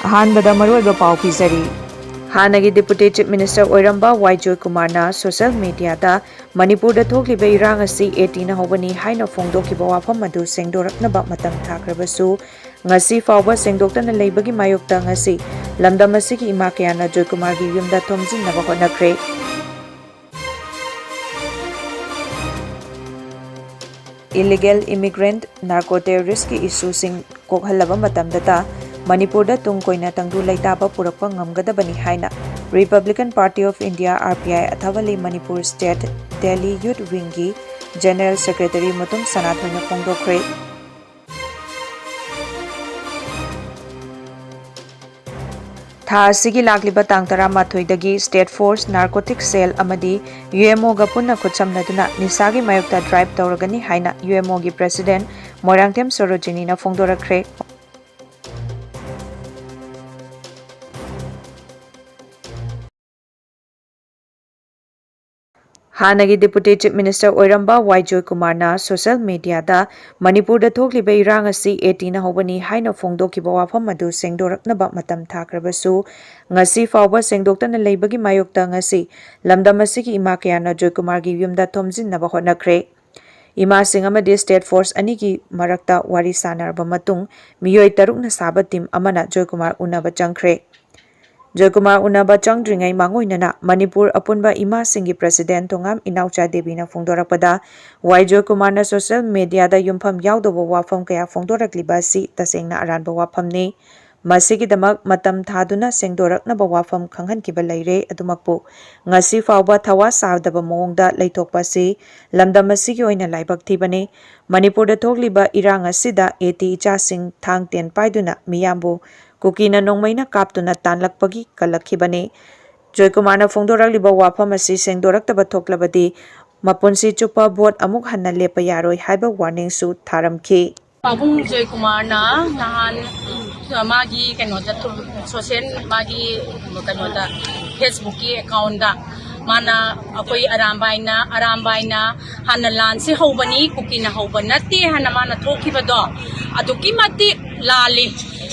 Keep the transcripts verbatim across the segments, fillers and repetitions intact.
ꯑꯍꯥꯟꯕꯗ ꯃꯔꯨꯑꯣꯏꯕ ꯄꯥꯎ ꯄꯤꯖꯔꯤ꯫ ꯍꯥꯟꯅꯒꯤ Deputy Chief Minister ꯑꯣꯏꯔꯝꯕ ꯋꯥꯏ ꯖꯣꯏꯀꯨꯃꯥꯔꯅ social mediaꯗ ꯃꯅꯤꯄꯨꯔꯗ ꯊꯣꯛꯂꯤꯕ ꯏꯔꯥꯡ ꯑꯁꯤ ATꯅ ꯍꯧꯕꯅꯤ ꯍꯥꯏꯅ ꯐꯣꯡꯗꯣꯛꯈꯤꯕ ꯋꯥꯐꯝ ꯑꯗꯨ ꯁꯦꯡꯗꯣꯔꯛꯅꯕ ꯃꯇꯝ ꯊꯥꯈ꯭ꯔꯕꯁꯨ, ꯉꯁꯤ ꯐꯥꯎꯕ ꯁꯦꯡꯗꯣꯛꯇꯅ ꯂꯩꯕꯒꯤ ꯃꯥꯌꯣꯛꯇ ꯉꯁꯤ ꯂꯝꯗꯝ ꯑꯁꯤꯒꯤ ꯏꯃꯥ ꯀꯌꯥꯅ ꯖꯣꯏꯀꯨꯃꯥꯔꯒꯤ ꯌꯨꯝꯗ ꯊꯣꯝꯖꯤꯟꯅꯕ ꯍꯣꯠꯅꯈ꯭ꯔꯦ꯫ Illegal immigrant, narco terroristꯀꯤ issueꯁꯤꯡ ꯀꯣꯛꯍꯜꯂꯕ ꯃꯇꯝꯗꯇ ꯃꯅꯤꯄꯨꯔꯗ ꯇꯨꯡ ꯀꯣꯏꯅ ꯇꯪꯗꯨ ꯂꯩꯇꯥꯕ ꯄꯨꯔꯛꯄ ꯉꯝꯒꯗꯕꯅꯤ ꯍꯥꯏꯅ Republican Party of India, RPI, ꯑꯊꯥꯕꯜꯂꯤ Manipur State Delhi Youth Wingꯒꯤ General Secretary Mutum ꯁꯅꯥꯊꯣꯏꯅ ꯐꯣꯡꯗꯣꯛꯈ꯭ꯔꯦ꯫ ꯊꯥ ꯑꯁꯤꯒꯤ ꯂꯥꯛꯂꯤꯕ ꯇꯥꯡ ꯇꯔꯥꯃꯥꯊꯣꯏꯗꯒꯤ State Force, Narcotic Cell ꯑꯃꯗꯤ UMOꯒ ꯄꯨꯟꯅ ꯈꯨꯠꯁꯝꯅꯗꯨꯅ ꯅꯤꯁꯥꯒꯤ ꯃꯥꯌꯣꯛꯇ drive ꯇꯧꯔꯒꯅꯤ ꯍꯥꯏꯅ UMOꯒꯤ President ꯃꯣꯏꯔꯥꯡꯊꯦꯝ ꯁꯣꯔꯣꯖꯤꯅꯤꯅ ꯐꯣꯡꯗꯣꯔꯛꯈ꯭ꯔꯦ꯫ ꯍꯥꯟꯅꯒꯤ Deputy Chief Minister ꯑꯣꯏꯔꯝꯕ ꯋꯥꯏ ꯖꯣꯏꯀꯨꯃꯥꯔꯅ social mediaꯗ ꯃꯅꯤꯄꯨꯔꯗ ꯊꯣꯛꯂꯤꯕ ꯏꯔꯥꯡ ꯑꯁꯤ ATꯅ ꯍꯧꯕꯅꯤ ꯍꯥꯏꯅ ꯐꯣꯡꯗꯣꯛꯈꯤꯕ ꯋꯥꯐꯝ ꯑꯗꯨ ꯁꯦꯡꯗꯣꯔꯛꯅꯕ ꯃꯇꯝ ꯊꯥꯈ꯭ꯔꯕꯁꯨ, ꯉꯁꯤ ꯐꯥꯎꯕ ꯁꯦꯡꯗꯣꯛꯇꯅ ꯂꯩꯕꯒꯤ ꯃꯥꯌꯣꯛꯇ ꯉꯁꯤ ꯂꯝꯗꯝ ꯑꯁꯤꯒꯤ ꯏꯃꯥ ꯀꯌꯥꯅ ꯖꯣꯏꯀꯨꯃꯥꯔꯒꯤ ꯌꯨꯝꯗ ꯊꯣꯝꯖꯤꯟꯅꯕ ꯍꯣꯠꯅꯈ꯭ꯔꯦ꯫ ꯏꯃꯥꯁꯤꯡ ꯑꯃꯗꯤ State Force ꯑꯅꯤꯒꯤ ꯃꯔꯛꯇ ꯋꯥꯔꯤ ꯁꯥꯅꯔꯕ ꯃꯇꯨꯡ, ꯃꯤꯑꯣꯏ ꯇꯔꯨꯛꯅ ꯁꯥꯕ team ꯑꯃꯅ ꯖꯣꯏꯀꯨꯃꯥꯔ ꯎꯅꯕ ꯆꯪꯈ꯭ꯔꯦ꯫ ꯖꯣꯏꯀꯨꯃꯥꯔ ꯎꯅꯕ ꯆꯪꯗ꯭ꯔꯤꯉꯩ ꯃꯥꯡꯑꯣꯏꯅꯅ ꯃꯅꯤꯄꯨꯔ ꯑꯄꯨꯟꯕ ꯏꯃꯥꯁꯤꯡꯒꯤ President ꯊꯣꯉꯥꯝ ꯏꯅꯥꯎꯆꯥ ꯗꯦꯕꯤꯅ ꯐꯣꯡꯗꯣꯔꯛꯄꯗ, ꯋꯥꯏ ꯖꯣꯏꯀꯨꯃꯥꯔꯅ social mediaꯗ ꯌꯨꯝꯐꯝ ꯌꯥꯎꯗꯕ ꯋꯥꯐꯝ ꯀꯌꯥ ꯐꯣꯡꯗꯣꯔꯛꯂꯤꯕ ꯑꯁꯤ ꯇꯁꯦꯡꯅ ꯑꯔꯥꯟꯕ ꯋꯥꯐꯝꯅꯤ꯫ ꯃꯁꯤꯒꯤꯗꯃꯛ ꯃꯇꯝ ꯊꯥꯗꯨꯅ ꯁꯦꯡꯗꯣꯔꯛꯅꯕ ꯋꯥꯐꯝ ꯈꯪꯍꯟꯈꯤꯕ ꯂꯩꯔꯦ꯫ ꯑꯗꯨꯃꯛꯄꯨ ꯉꯁꯤ ꯐꯥꯎꯕ ꯊꯋꯥ ꯁꯥꯗꯕ ꯃꯑꯣꯡꯗ ꯂꯩꯊꯣꯛꯄ ꯑꯁꯤ ꯂꯝꯗꯝ ꯑꯁꯤꯒꯤ ꯑꯣꯏꯅ ꯂꯥꯏꯕꯛ ꯊꯤꯕꯅꯤ꯫ ꯃꯅꯤꯄꯨꯔꯗ ꯊꯣꯛꯂꯤꯕ ꯏꯔꯥꯡ ꯑꯁꯤꯗ AT ꯏꯆꯥꯁꯤꯡ ꯊꯥꯡ ꯇꯦꯟ ꯄꯥꯏꯗꯨꯅ ꯃꯤꯌꯥꯝꯕꯨ ꯀꯨꯀꯤꯅ ꯅꯣꯡꯃꯩꯅ ꯀꯥꯞꯇꯨꯅ ꯇꯥꯟꯂꯛꯄꯒꯤ ꯀꯜꯂꯛꯈꯤꯕꯅꯤ꯫ ꯖꯣꯏꯀꯨꯃꯥꯔꯅ ꯐꯣꯡꯗꯣꯔꯛꯂꯤꯕ ꯋꯥꯐꯝ ꯑꯁꯤ ꯁꯦꯡꯗꯣꯔꯛꯇꯕ ꯊꯣꯛꯂꯕꯗꯤ ꯃꯄꯨꯟꯁꯤ ꯆꯨꯞꯄ vote ꯑꯃꯨꯛ ꯍꯟꯅ ꯂꯦꯞꯄ ꯌꯥꯔꯣꯏ ꯍꯥꯏꯕ warningꯁꯨ ꯊꯥꯔꯝꯈꯤ꯫ ꯄꯥꯕꯨꯡ ꯖꯣꯏꯀꯨꯃꯥꯔꯅ ꯅꯍꯥꯟ ꯃꯥꯒꯤ ꯀꯩꯅꯣꯗ, social, ꯃꯥꯒꯤ ꯀꯩꯅꯣꯗ, Facebookꯀꯤ accountꯇ ꯃꯥꯅ, "ꯑꯩꯈꯣꯏ ꯑꯔꯥꯝꯕꯥꯏꯅ, ꯑꯔꯥꯝꯕꯥꯏꯅ ꯍꯥꯟꯅ ꯂꯥꯟꯁꯤ ꯍꯧꯕꯅꯤ, ꯀꯨꯀꯤꯅ ꯍꯧꯕ ꯅꯠꯇꯦ" ꯍꯥꯏꯅ ꯃꯥꯅ ꯊꯣꯛꯈꯤꯕꯗꯣ, ꯑꯗꯨꯛꯀꯤ ꯃꯇꯤꯛ ꯂꯥꯜꯂꯤ꯫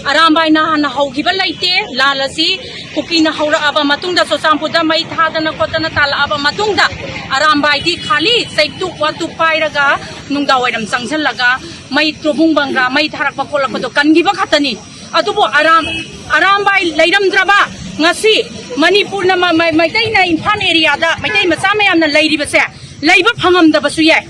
ꯑꯔꯥꯝꯕꯥꯏꯅ ꯍꯥꯟꯅ ꯍꯧꯈꯤꯕ ꯂꯩꯇꯦ꯫ ꯂꯥꯜ ꯑꯁꯤ ꯀꯨꯀꯤꯅ ꯍꯧꯔꯛꯑꯕ ꯃꯇꯨꯡꯗ, ꯆꯨꯔꯆꯥꯟꯄꯨꯔꯗ ꯃꯩ ꯊꯥꯗꯅ ꯈꯣꯠꯇꯅ ꯇꯥꯜꯂꯛꯑꯕ ꯃꯇꯨꯡꯗ, ꯑꯔꯥꯝꯕꯥꯏꯗꯤ ꯈꯥꯂꯤ ꯆꯩꯇꯨꯞ ꯋꯥꯇꯨꯞ ꯄꯥꯏꯔꯒ ꯅꯨꯡꯗꯥꯡ ꯋꯥꯏꯔꯝ ꯆꯪꯁꯤꯜꯂꯒ ꯃꯩ, ꯇ꯭ꯔꯣꯕꯨꯡ ꯕꯪꯒ꯭ꯂꯥ ꯃꯩ ꯊꯥꯔꯛꯄ ꯈꯣꯠꯂꯛꯄꯗꯣ ꯀꯟꯈꯤꯕ ꯈꯛꯇꯅꯤ꯫ ꯑꯗꯨꯕꯨ ꯑꯔꯥꯝ-, ꯑꯔꯥꯝꯕꯥꯏ ꯂꯩꯔꯝꯗ꯭ꯔꯕ ꯉꯁꯤ ꯃꯅꯤꯄꯨꯔꯅ ꯃ-, ꯃ-, ꯃꯩꯇꯩꯅ ꯏꯝꯐꯥꯜ ꯑꯦꯔꯤꯌꯥꯗ ꯃꯩꯇꯩ ꯃꯆꯥ ꯃꯌꯥꯝꯅ ꯂꯩꯔꯤꯕꯁꯦ ꯂꯩꯕ ꯐꯪꯉꯝꯗꯕꯁꯨ ꯌꯥꯏ꯫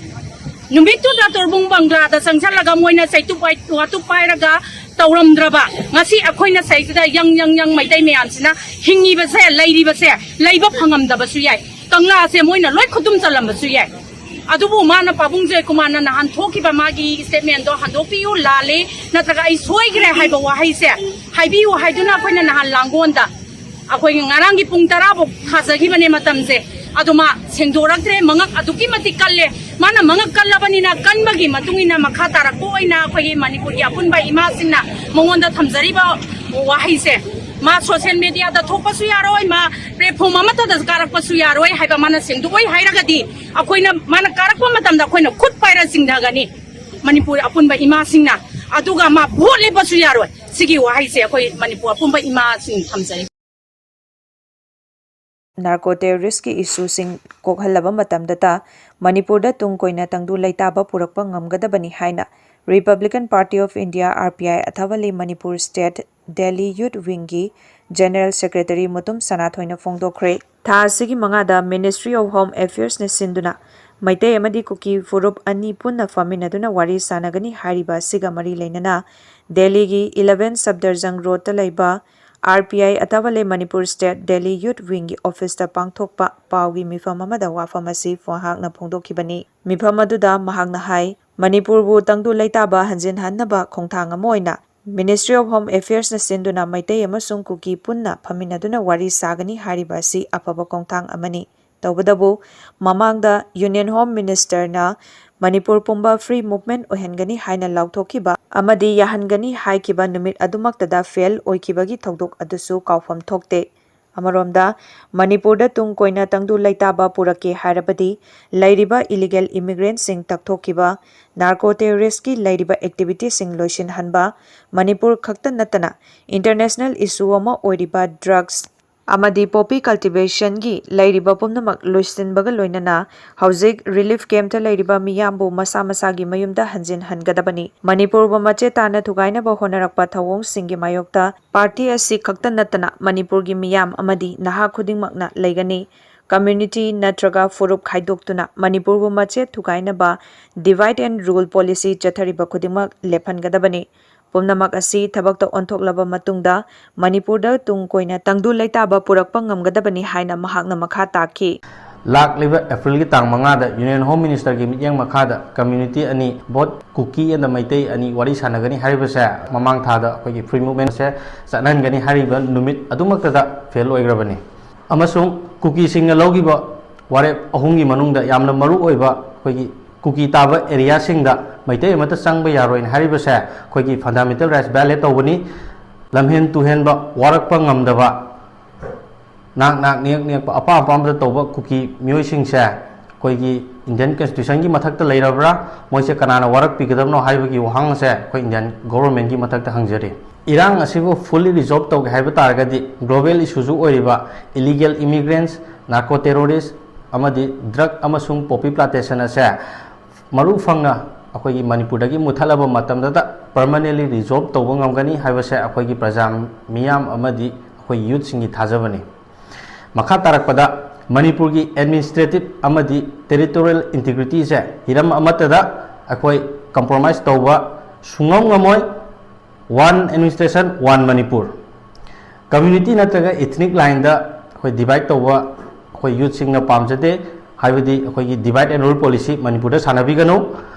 ꯅꯨꯃꯤꯠꯇꯨꯗ ꯇꯣꯔꯕꯨꯡ ꯕꯪꯒ꯭ꯂꯥꯗ ꯆꯪꯁꯜꯂꯒ ꯃꯣꯏꯅ ꯆꯩꯇꯨꯞ ꯋꯥꯏ-, ꯋꯥꯇꯨꯞ ꯄꯥꯏꯔꯒ ꯇꯧꯔꯝꯗ꯭ꯔꯕ, ꯉꯁꯤ ꯑꯩꯈꯣꯏꯅ ꯁꯩꯁꯤꯗ ꯌꯪ ꯌꯪ ꯌꯪ ꯃꯩꯇꯩ ꯃꯌꯥꯝꯁꯤꯅ ꯍꯤꯡꯉꯤꯕꯁꯦ, ꯂꯩꯔꯤꯕꯁꯦ ꯂꯩꯕ ꯐꯪꯉꯝꯗꯕꯁꯨ ꯌꯥꯏ꯫ ꯀꯪꯂꯥꯁꯦ ꯃꯣꯏꯅ ꯂꯣꯏ ꯈꯨꯗꯨꯝ ꯆꯜꯂꯝꯕꯁꯨ ꯌꯥꯏ꯫ ꯑꯗꯨꯕꯨ ꯃꯥꯅ, ꯄꯥꯕꯨꯡ ꯖꯣꯏꯀꯨꯃꯥꯔꯅ ꯅꯍꯥꯟ ꯊꯣꯛꯈꯤꯕ ꯃꯥꯒꯤ statement ꯗꯣ ꯍꯟꯗꯣꯛꯄꯤꯌꯨ, ꯂꯥꯜꯂꯦ, ꯅꯠꯇ꯭ꯔꯒ ꯑꯩ ꯁꯣꯏꯈ꯭ꯔꯦ ꯍꯥꯏꯕ ꯋꯥꯍꯩꯁꯦ ꯍꯥꯏꯕꯤꯌꯨ ꯍꯥꯏꯗꯨꯅ ꯑꯩꯈꯣꯏꯅ ꯅꯍꯥꯟ ꯂꯥꯡꯒꯣꯟꯗ, ꯑꯩꯈꯣꯏꯒꯤ ꯉꯔꯥꯡꯒꯤ ꯄꯨꯡ ꯇꯔꯥ ꯐꯥꯎ ꯊꯥꯖꯈꯤꯕꯅꯦ ꯃꯇꯝꯁꯦ꯫ ꯑꯗꯣ ꯃꯥ ꯁꯦꯡꯗꯣꯔꯛꯇ꯭ꯔꯦ, ꯃꯉꯛ ꯑꯗꯨꯛꯀꯤ ꯃꯇꯤꯛ ꯀꯜꯂꯦ꯫ ꯃꯥꯅ ꯃꯉꯛ ꯀꯜꯂꯕꯅꯤꯅ, ꯀꯟꯕꯒꯤ ꯃꯇꯨꯡ ꯏꯟꯅ ꯃꯈꯥ ꯇꯥꯔꯛꯄ ꯑꯣꯏꯅ ꯑꯩꯈꯣꯏꯒꯤ ꯃꯅꯤꯄꯨꯔꯒꯤ ꯑꯄꯨꯟꯕ ꯏꯃꯥꯁꯤꯡꯅ ꯃꯉꯣꯟꯗ ꯊꯝꯖꯔꯤꯕ ꯋꯥꯍꯩꯁꯦ, ꯃꯥ social media ꯗ ꯊꯣꯛꯄꯁꯨ ꯌꯥꯔꯣꯏ, ꯃꯥ platform ꯑꯃꯠꯇꯗ ꯀꯥꯔꯛꯄꯁꯨ ꯌꯥꯔꯣꯏ ꯍꯥꯏꯕ ꯃꯥꯅ ꯁꯦꯡꯗꯣꯛꯑꯣꯏ ꯍꯥꯏꯔꯒꯗꯤ, ꯑꯩꯈꯣꯏꯅ ꯃꯥꯅ ꯀꯥꯔꯛꯄ ꯃꯇꯝꯗ ꯑꯩꯈꯣꯏꯅ ꯈꯨꯠ ꯄꯥꯏꯔ ꯆꯤꯡꯊꯒꯅꯤ꯫ ꯃꯅꯤꯄꯨꯔ ꯑꯄꯨꯟꯕ ꯏꯃꯥꯁꯤꯡꯅ, ꯑꯗꯨꯒ ꯃꯥ vote ꯂꯦꯞꯄꯁꯨ ꯌꯥꯔꯣꯏ꯫ ꯁꯤꯒꯤ ꯋꯥꯍꯩꯁꯦ ꯑꯩꯈꯣꯏ ꯃꯅꯤꯄꯨꯔ ꯑꯄꯨꯟꯕ ꯏꯃꯥꯁꯤꯡ ꯊꯝꯖꯔꯤ꯫ ꯅꯥꯔꯀꯣ ꯇꯦꯔꯣꯔꯤꯁꯀꯤ ꯏꯁꯨꯁꯤꯡ ꯀꯣꯛꯍꯜꯂꯕ ꯃꯇꯝꯗꯇ ꯃꯅꯤꯄꯨꯔꯗ ꯇꯨꯡ ꯀꯣꯏꯅ ꯇꯪꯗꯨ ꯂꯩꯇꯥꯕ ꯄꯨꯔꯛꯄ ꯉꯝꯒꯗꯕꯅꯤ ꯍꯥꯏꯅ Republican Party of India, R P I, ꯑꯊꯥꯕꯜꯂꯤ Manipur State Delhi Youth Wing ꯒꯤ General Secretary ꯃꯨꯇꯨꯝ ꯁꯅꯥꯊꯣꯏꯅ ꯐꯣꯡꯗꯣꯛꯈ꯭ꯔꯦ꯫ ꯊꯥ ꯑꯁꯤꯒꯤ ꯃꯉꯥꯗ Ministry of Home Affairs ꯅ ꯁꯤꯟꯗꯨꯅ ꯃꯩꯇꯩ ꯑꯃꯗꯤ ꯀꯨꯀꯤ ꯐꯨꯔꯨꯞ ꯑꯅꯤ ꯄꯨꯟꯅ ꯐꯝꯃꯤꯟꯅꯗꯨꯅ ꯋꯥꯔꯤ ꯁꯥꯟꯅꯒꯅꯤ ꯍꯥꯏꯔꯤꯕ ꯑꯁꯤꯒ ꯃꯔꯤ ꯂꯩꯅꯅ ꯗꯦꯜꯂꯤꯒꯤ eleven ꯁꯐꯗꯔꯖꯪ ꯔꯣꯗꯇ ꯂꯩꯕ R P I ꯑꯊꯥꯕꯜꯂꯤ Manipur State Delhi Youth Wing ꯒꯤ office ꯇ ꯄꯥꯡꯊꯣꯛꯄ ꯄꯥꯎꯒꯤ ꯃꯤꯐꯝ ꯑꯃꯗ ꯋꯥꯐꯝ ꯑꯁꯤ ꯃꯍꯥꯛꯅ ꯐꯣꯡꯗꯣꯛꯈꯤꯕꯅꯤ꯫ ꯃꯤꯐꯝ ꯑꯗꯨꯗ ꯃꯍꯥꯛꯅ ꯍꯥꯏ, ꯃꯅꯤꯄꯨꯔꯕꯨ ꯇꯪꯗꯨ ꯂꯩꯇꯥꯕ ꯍꯟꯖꯤꯟꯍꯟꯅꯕ ꯈꯣꯡꯊꯥꯡ ꯑꯃ ꯑꯣꯏꯅ Ministry of Home Affairs ꯅ ꯁꯤꯟꯗꯨꯅ ꯃꯩꯇꯩ ꯑꯃꯁꯨꯡ ꯀꯨꯀꯤ ꯄꯨꯟꯅ ꯐꯝꯃꯤꯟꯅꯗꯨꯅ ꯋꯥꯔꯤ ꯁꯥꯒꯅꯤ ꯍꯥꯏꯔꯤꯕ ꯑꯁꯤ ꯑꯐꯕ ꯈꯣꯡꯊꯥꯡ ꯑꯃꯅꯤ꯫ ꯇꯧꯕꯇꯕꯨ ꯃꯃꯥꯡꯗ Union Home Minister ꯅ ꯃꯅꯤꯄꯨꯔ ꯄꯨꯝꯕ free movement ꯑꯣꯏꯍꯟꯒꯅꯤ ꯍꯥꯏꯅ ꯂꯥꯎꯊꯣꯛꯈꯤꯕ ꯑꯃꯗꯤ ꯌꯥꯍꯟꯒꯅꯤ ꯍꯥꯏꯈꯤꯕ ꯅꯨꯃꯤꯠ ꯑꯗꯨꯃꯛꯇꯗ fail ꯑꯣꯏꯈꯤꯕꯒꯤ ꯊꯧꯗꯣꯛ ꯑꯗꯨꯁꯨ ꯀꯥꯎꯐꯝ ꯊꯣꯛꯇꯦ꯫ ꯑꯃꯔꯣꯝꯗ, ꯃꯅꯤꯄꯨꯔꯗ ꯇꯨꯡ ꯀꯣꯏꯅ ꯇꯪꯗꯨ ꯂꯩꯇꯥꯕ ꯄꯨꯔꯛꯀꯦ ꯍꯥꯏꯔꯕꯗꯤ, ꯂꯩꯔꯤꯕ ꯏꯂꯤꯒꯦꯜ ꯏꯃꯤꯒ꯭ꯔꯦꯟꯁꯤꯡ ꯇꯛꯊꯣꯛꯈꯤꯕ, ꯅꯥꯔꯀꯣ ꯇꯦꯔꯣꯔꯤꯁꯀꯤ ꯂꯩꯔꯤꯕ ꯑꯦꯛꯇꯤꯚꯤꯇꯤꯁꯤꯡ ꯂꯣꯏꯁꯤꯟꯍꯟꯕ, ꯃꯅꯤꯄꯨꯔ ꯈꯛꯇ ꯅꯠꯇꯅ ꯏꯟꯇꯔꯅꯦꯁꯅꯦꯜ ꯏꯁꯨ ꯑꯃ ꯑꯣꯏꯔꯤꯕ ꯗ꯭ꯔꯒꯁ ꯑꯃꯗꯤ ꯄꯣꯄꯤ ꯀꯜꯇꯤꯚꯦꯁꯟꯒꯤ ꯂꯩꯔꯤꯕ ꯄꯨꯝꯅꯃꯛ ꯂꯣꯏꯁꯤꯟꯕꯒ ꯂꯣꯏꯅꯅ ꯍꯧꯖꯤꯛ ꯔꯤꯂꯤꯐ ꯀꯦꯝꯞꯇ ꯂꯩꯔꯤꯕ ꯃꯤꯌꯥꯝꯕꯨ ꯃꯁꯥ ꯃꯁꯥꯒꯤ ꯃꯌꯨꯝꯗ ꯍꯟꯖꯤꯟꯍꯟꯒꯗꯕꯅꯤ꯫ ꯃꯅꯤꯄꯨꯔꯕꯨ ꯃꯆꯦꯠ ꯇꯥꯅ ꯊꯨꯒꯥꯏꯅꯕ ꯍꯣꯠꯅꯔꯛꯄ ꯊꯧꯑꯣꯡꯁꯤꯡꯒꯤ ꯃꯥꯌꯣꯛꯇ ꯄꯥꯔꯇꯤ ꯑꯁꯤ ꯈꯛꯇ ꯅꯠꯇꯅ ꯃꯅꯤꯄꯨꯔꯒꯤ ꯃꯤꯌꯥꯝ ꯑꯃꯗꯤ ꯅꯍꯥ ꯈꯨꯗꯤꯡꯃꯛꯅ ꯂꯩꯒꯅꯤ꯫ ꯀꯝꯃ꯭ꯌꯨꯅꯤꯇꯤ ꯅꯠꯇ꯭ꯔꯒ ꯐꯨꯔꯨꯞ ꯈꯥꯏꯗꯣꯛꯇꯨꯅ ꯃꯅꯤꯄꯨꯔꯕꯨ ꯃꯆꯦꯠ ꯊꯨꯒꯥꯏꯅꯕ divide and rule policy ꯆꯠꯊꯔꯤꯕ ꯈꯨꯗꯤꯡꯃꯛ ꯂꯦꯞꯍꯟꯒꯗꯕꯅꯤ꯫ ꯄꯨꯝꯅꯃꯛ ꯑꯁꯤ ꯊꯕꯛꯇ ꯑꯣꯟꯊꯣꯛꯂꯕ ꯃꯇꯨꯡꯗ ꯃꯅꯤꯄꯨꯔꯗ ꯇꯨꯡ ꯀꯣꯏꯅ ꯇꯪꯗꯨ ꯂꯩꯇꯥꯕ ꯄꯨꯔꯛꯄ ꯉꯝꯒꯗꯕꯅꯤ ꯍꯥꯏꯅ ꯃꯍꯥꯛꯅ ꯃꯈꯥ ꯇꯥꯈꯤ꯫ ꯂꯥꯛꯂꯤꯕ ꯑꯦꯄ꯭ꯔꯤꯜꯒꯤ ꯇꯥꯡ ꯃꯉꯥꯗ Union Home Ministerꯒꯤ ꯃꯤꯠꯌꯦꯡ ꯃꯈꯥꯗ community ꯑꯅꯤ, both ꯀꯨꯀꯤ ꯑꯃꯗꯤ ꯃꯩꯇꯩ ꯑꯅꯤ ꯋꯥꯔꯤ ꯁꯥꯟꯅꯒꯅꯤ ꯍꯥꯏꯔꯤꯕꯁꯦ ꯃꯃꯥꯡ ꯊꯥꯗ ꯑꯩꯈꯣꯏꯒꯤ free movementꯁꯦ ꯆꯠꯍꯟꯒꯅꯤ ꯍꯥꯏꯔꯤꯕ ꯅꯨꯃꯤꯠ ꯑꯗꯨꯃꯛꯇꯗ fail ꯑꯣꯏꯈ꯭ꯔꯕꯅꯤ꯫ ꯑꯃꯁꯨꯡ ꯀꯨꯀꯤꯁꯤꯡꯅ ꯂꯧꯈꯤꯕ ꯋꯥꯔꯦꯞ ꯑꯍꯨꯝꯒꯤ ꯃꯅꯨꯡꯗ ꯌꯥꯝꯅ ꯃꯔꯨ ꯑꯣꯏꯕ ꯑꯩꯈꯣꯏꯒꯤ ꯀꯨꯀꯤ ꯇꯥꯕ areaꯁꯤꯡꯗ ꯃꯩꯇꯩ ꯑꯃꯠꯇ ꯆꯪꯕ ꯌꯥꯔꯣꯏꯅ ꯍꯥꯏꯔꯤꯕꯁꯦ ꯑꯩꯈꯣꯏꯒꯤ fundamental rights violate ꯇꯧꯕꯅꯤ꯫ ꯂꯝꯍꯦꯟ ꯇꯨꯍꯦꯟꯕ, ꯋꯥꯔꯛꯄ ꯉꯝꯗꯕ, ꯅꯥꯛ ꯅꯥꯛ ꯅꯦꯛ ꯅꯦꯛꯄ, ꯑꯄꯥꯝ ꯑꯄꯥꯝꯕꯗ ꯇꯧꯕ ꯀꯨꯀꯤ ꯃꯤꯑꯣꯏꯁꯤꯡꯁꯦ ꯑꯩꯈꯣꯏꯒꯤ Indian Constitutionꯒꯤ ꯃꯊꯛꯇ ꯂꯩꯔꯕ꯭ꯔꯥ? ꯃꯣꯏꯁꯦ ꯀꯅꯥꯅ ꯋꯥꯔꯛꯄꯤꯒꯗꯕꯅꯣ ꯍꯥꯏꯕꯒꯤ ꯋꯥꯍꯪ ꯑꯁꯦ ꯑꯩꯈꯣꯏ Indian Governmentꯀꯤ ꯃꯊꯛꯇ ꯍꯪꯖꯔꯤ꯫ ꯏꯔꯥꯡ ꯑꯁꯤꯕꯨ fully resolve ꯇꯧꯒꯦ ꯍꯥꯏꯕ ꯇꯥꯔꯒꯗꯤ global issueꯁꯨ ꯑꯣꯏꯔꯤꯕ illegal immigrants, narco terrorist ꯑꯃꯗꯤ drug ꯑꯃꯁꯨꯡ poppy plantation ꯑꯁꯦ ꯃꯔꯨ ꯐꯪꯅ ꯑꯩꯈꯣꯏꯒꯤ ꯃꯅꯤꯄꯨꯔꯗꯒꯤ ꯃꯨꯠꯊꯠꯂꯕ ꯃꯇꯝꯗꯇ permanently resolve ꯇꯧꯕ ꯉꯝꯒꯅꯤ ꯍꯥꯏꯕꯁꯦ ꯑꯩꯈꯣꯏꯒꯤ ꯄ꯭ꯔꯖꯥ ꯃꯤꯌꯥꯝ ꯑꯃꯗꯤ ꯑꯩꯈꯣꯏ youthꯁꯤꯡꯒꯤ ꯊꯥꯖꯕꯅꯤ꯫ ꯃꯈꯥ ꯇꯥꯔꯛꯄꯗ ꯃꯅꯤꯄꯨꯔꯒꯤ administrative ꯑꯃꯗꯤ territorial integrityꯁꯦ ꯍꯤꯔꯝ ꯑꯃꯠꯇꯗ ꯑꯩꯈꯣꯏ compromise ꯇꯧꯕ ꯁꯨꯡꯉꯝ ꯉꯝꯃꯣꯏ꯫ One administration, one Manipur꯫ Community ꯅꯠꯇ꯭ꯔꯒ ethnic lineꯗ ꯑꯩꯈꯣꯏ divide ꯇꯧꯕ ꯑꯩꯈꯣꯏ youthꯁꯤꯡꯅ ꯄꯥꯝꯖꯗꯦ꯫ ꯍꯥꯏꯕꯗꯤ ꯑꯩꯈꯣꯏꯒꯤ divide and rule policy ꯃꯅꯤꯄꯨꯔꯗ ꯁꯥꯟꯅꯕꯤꯒꯅꯨ꯫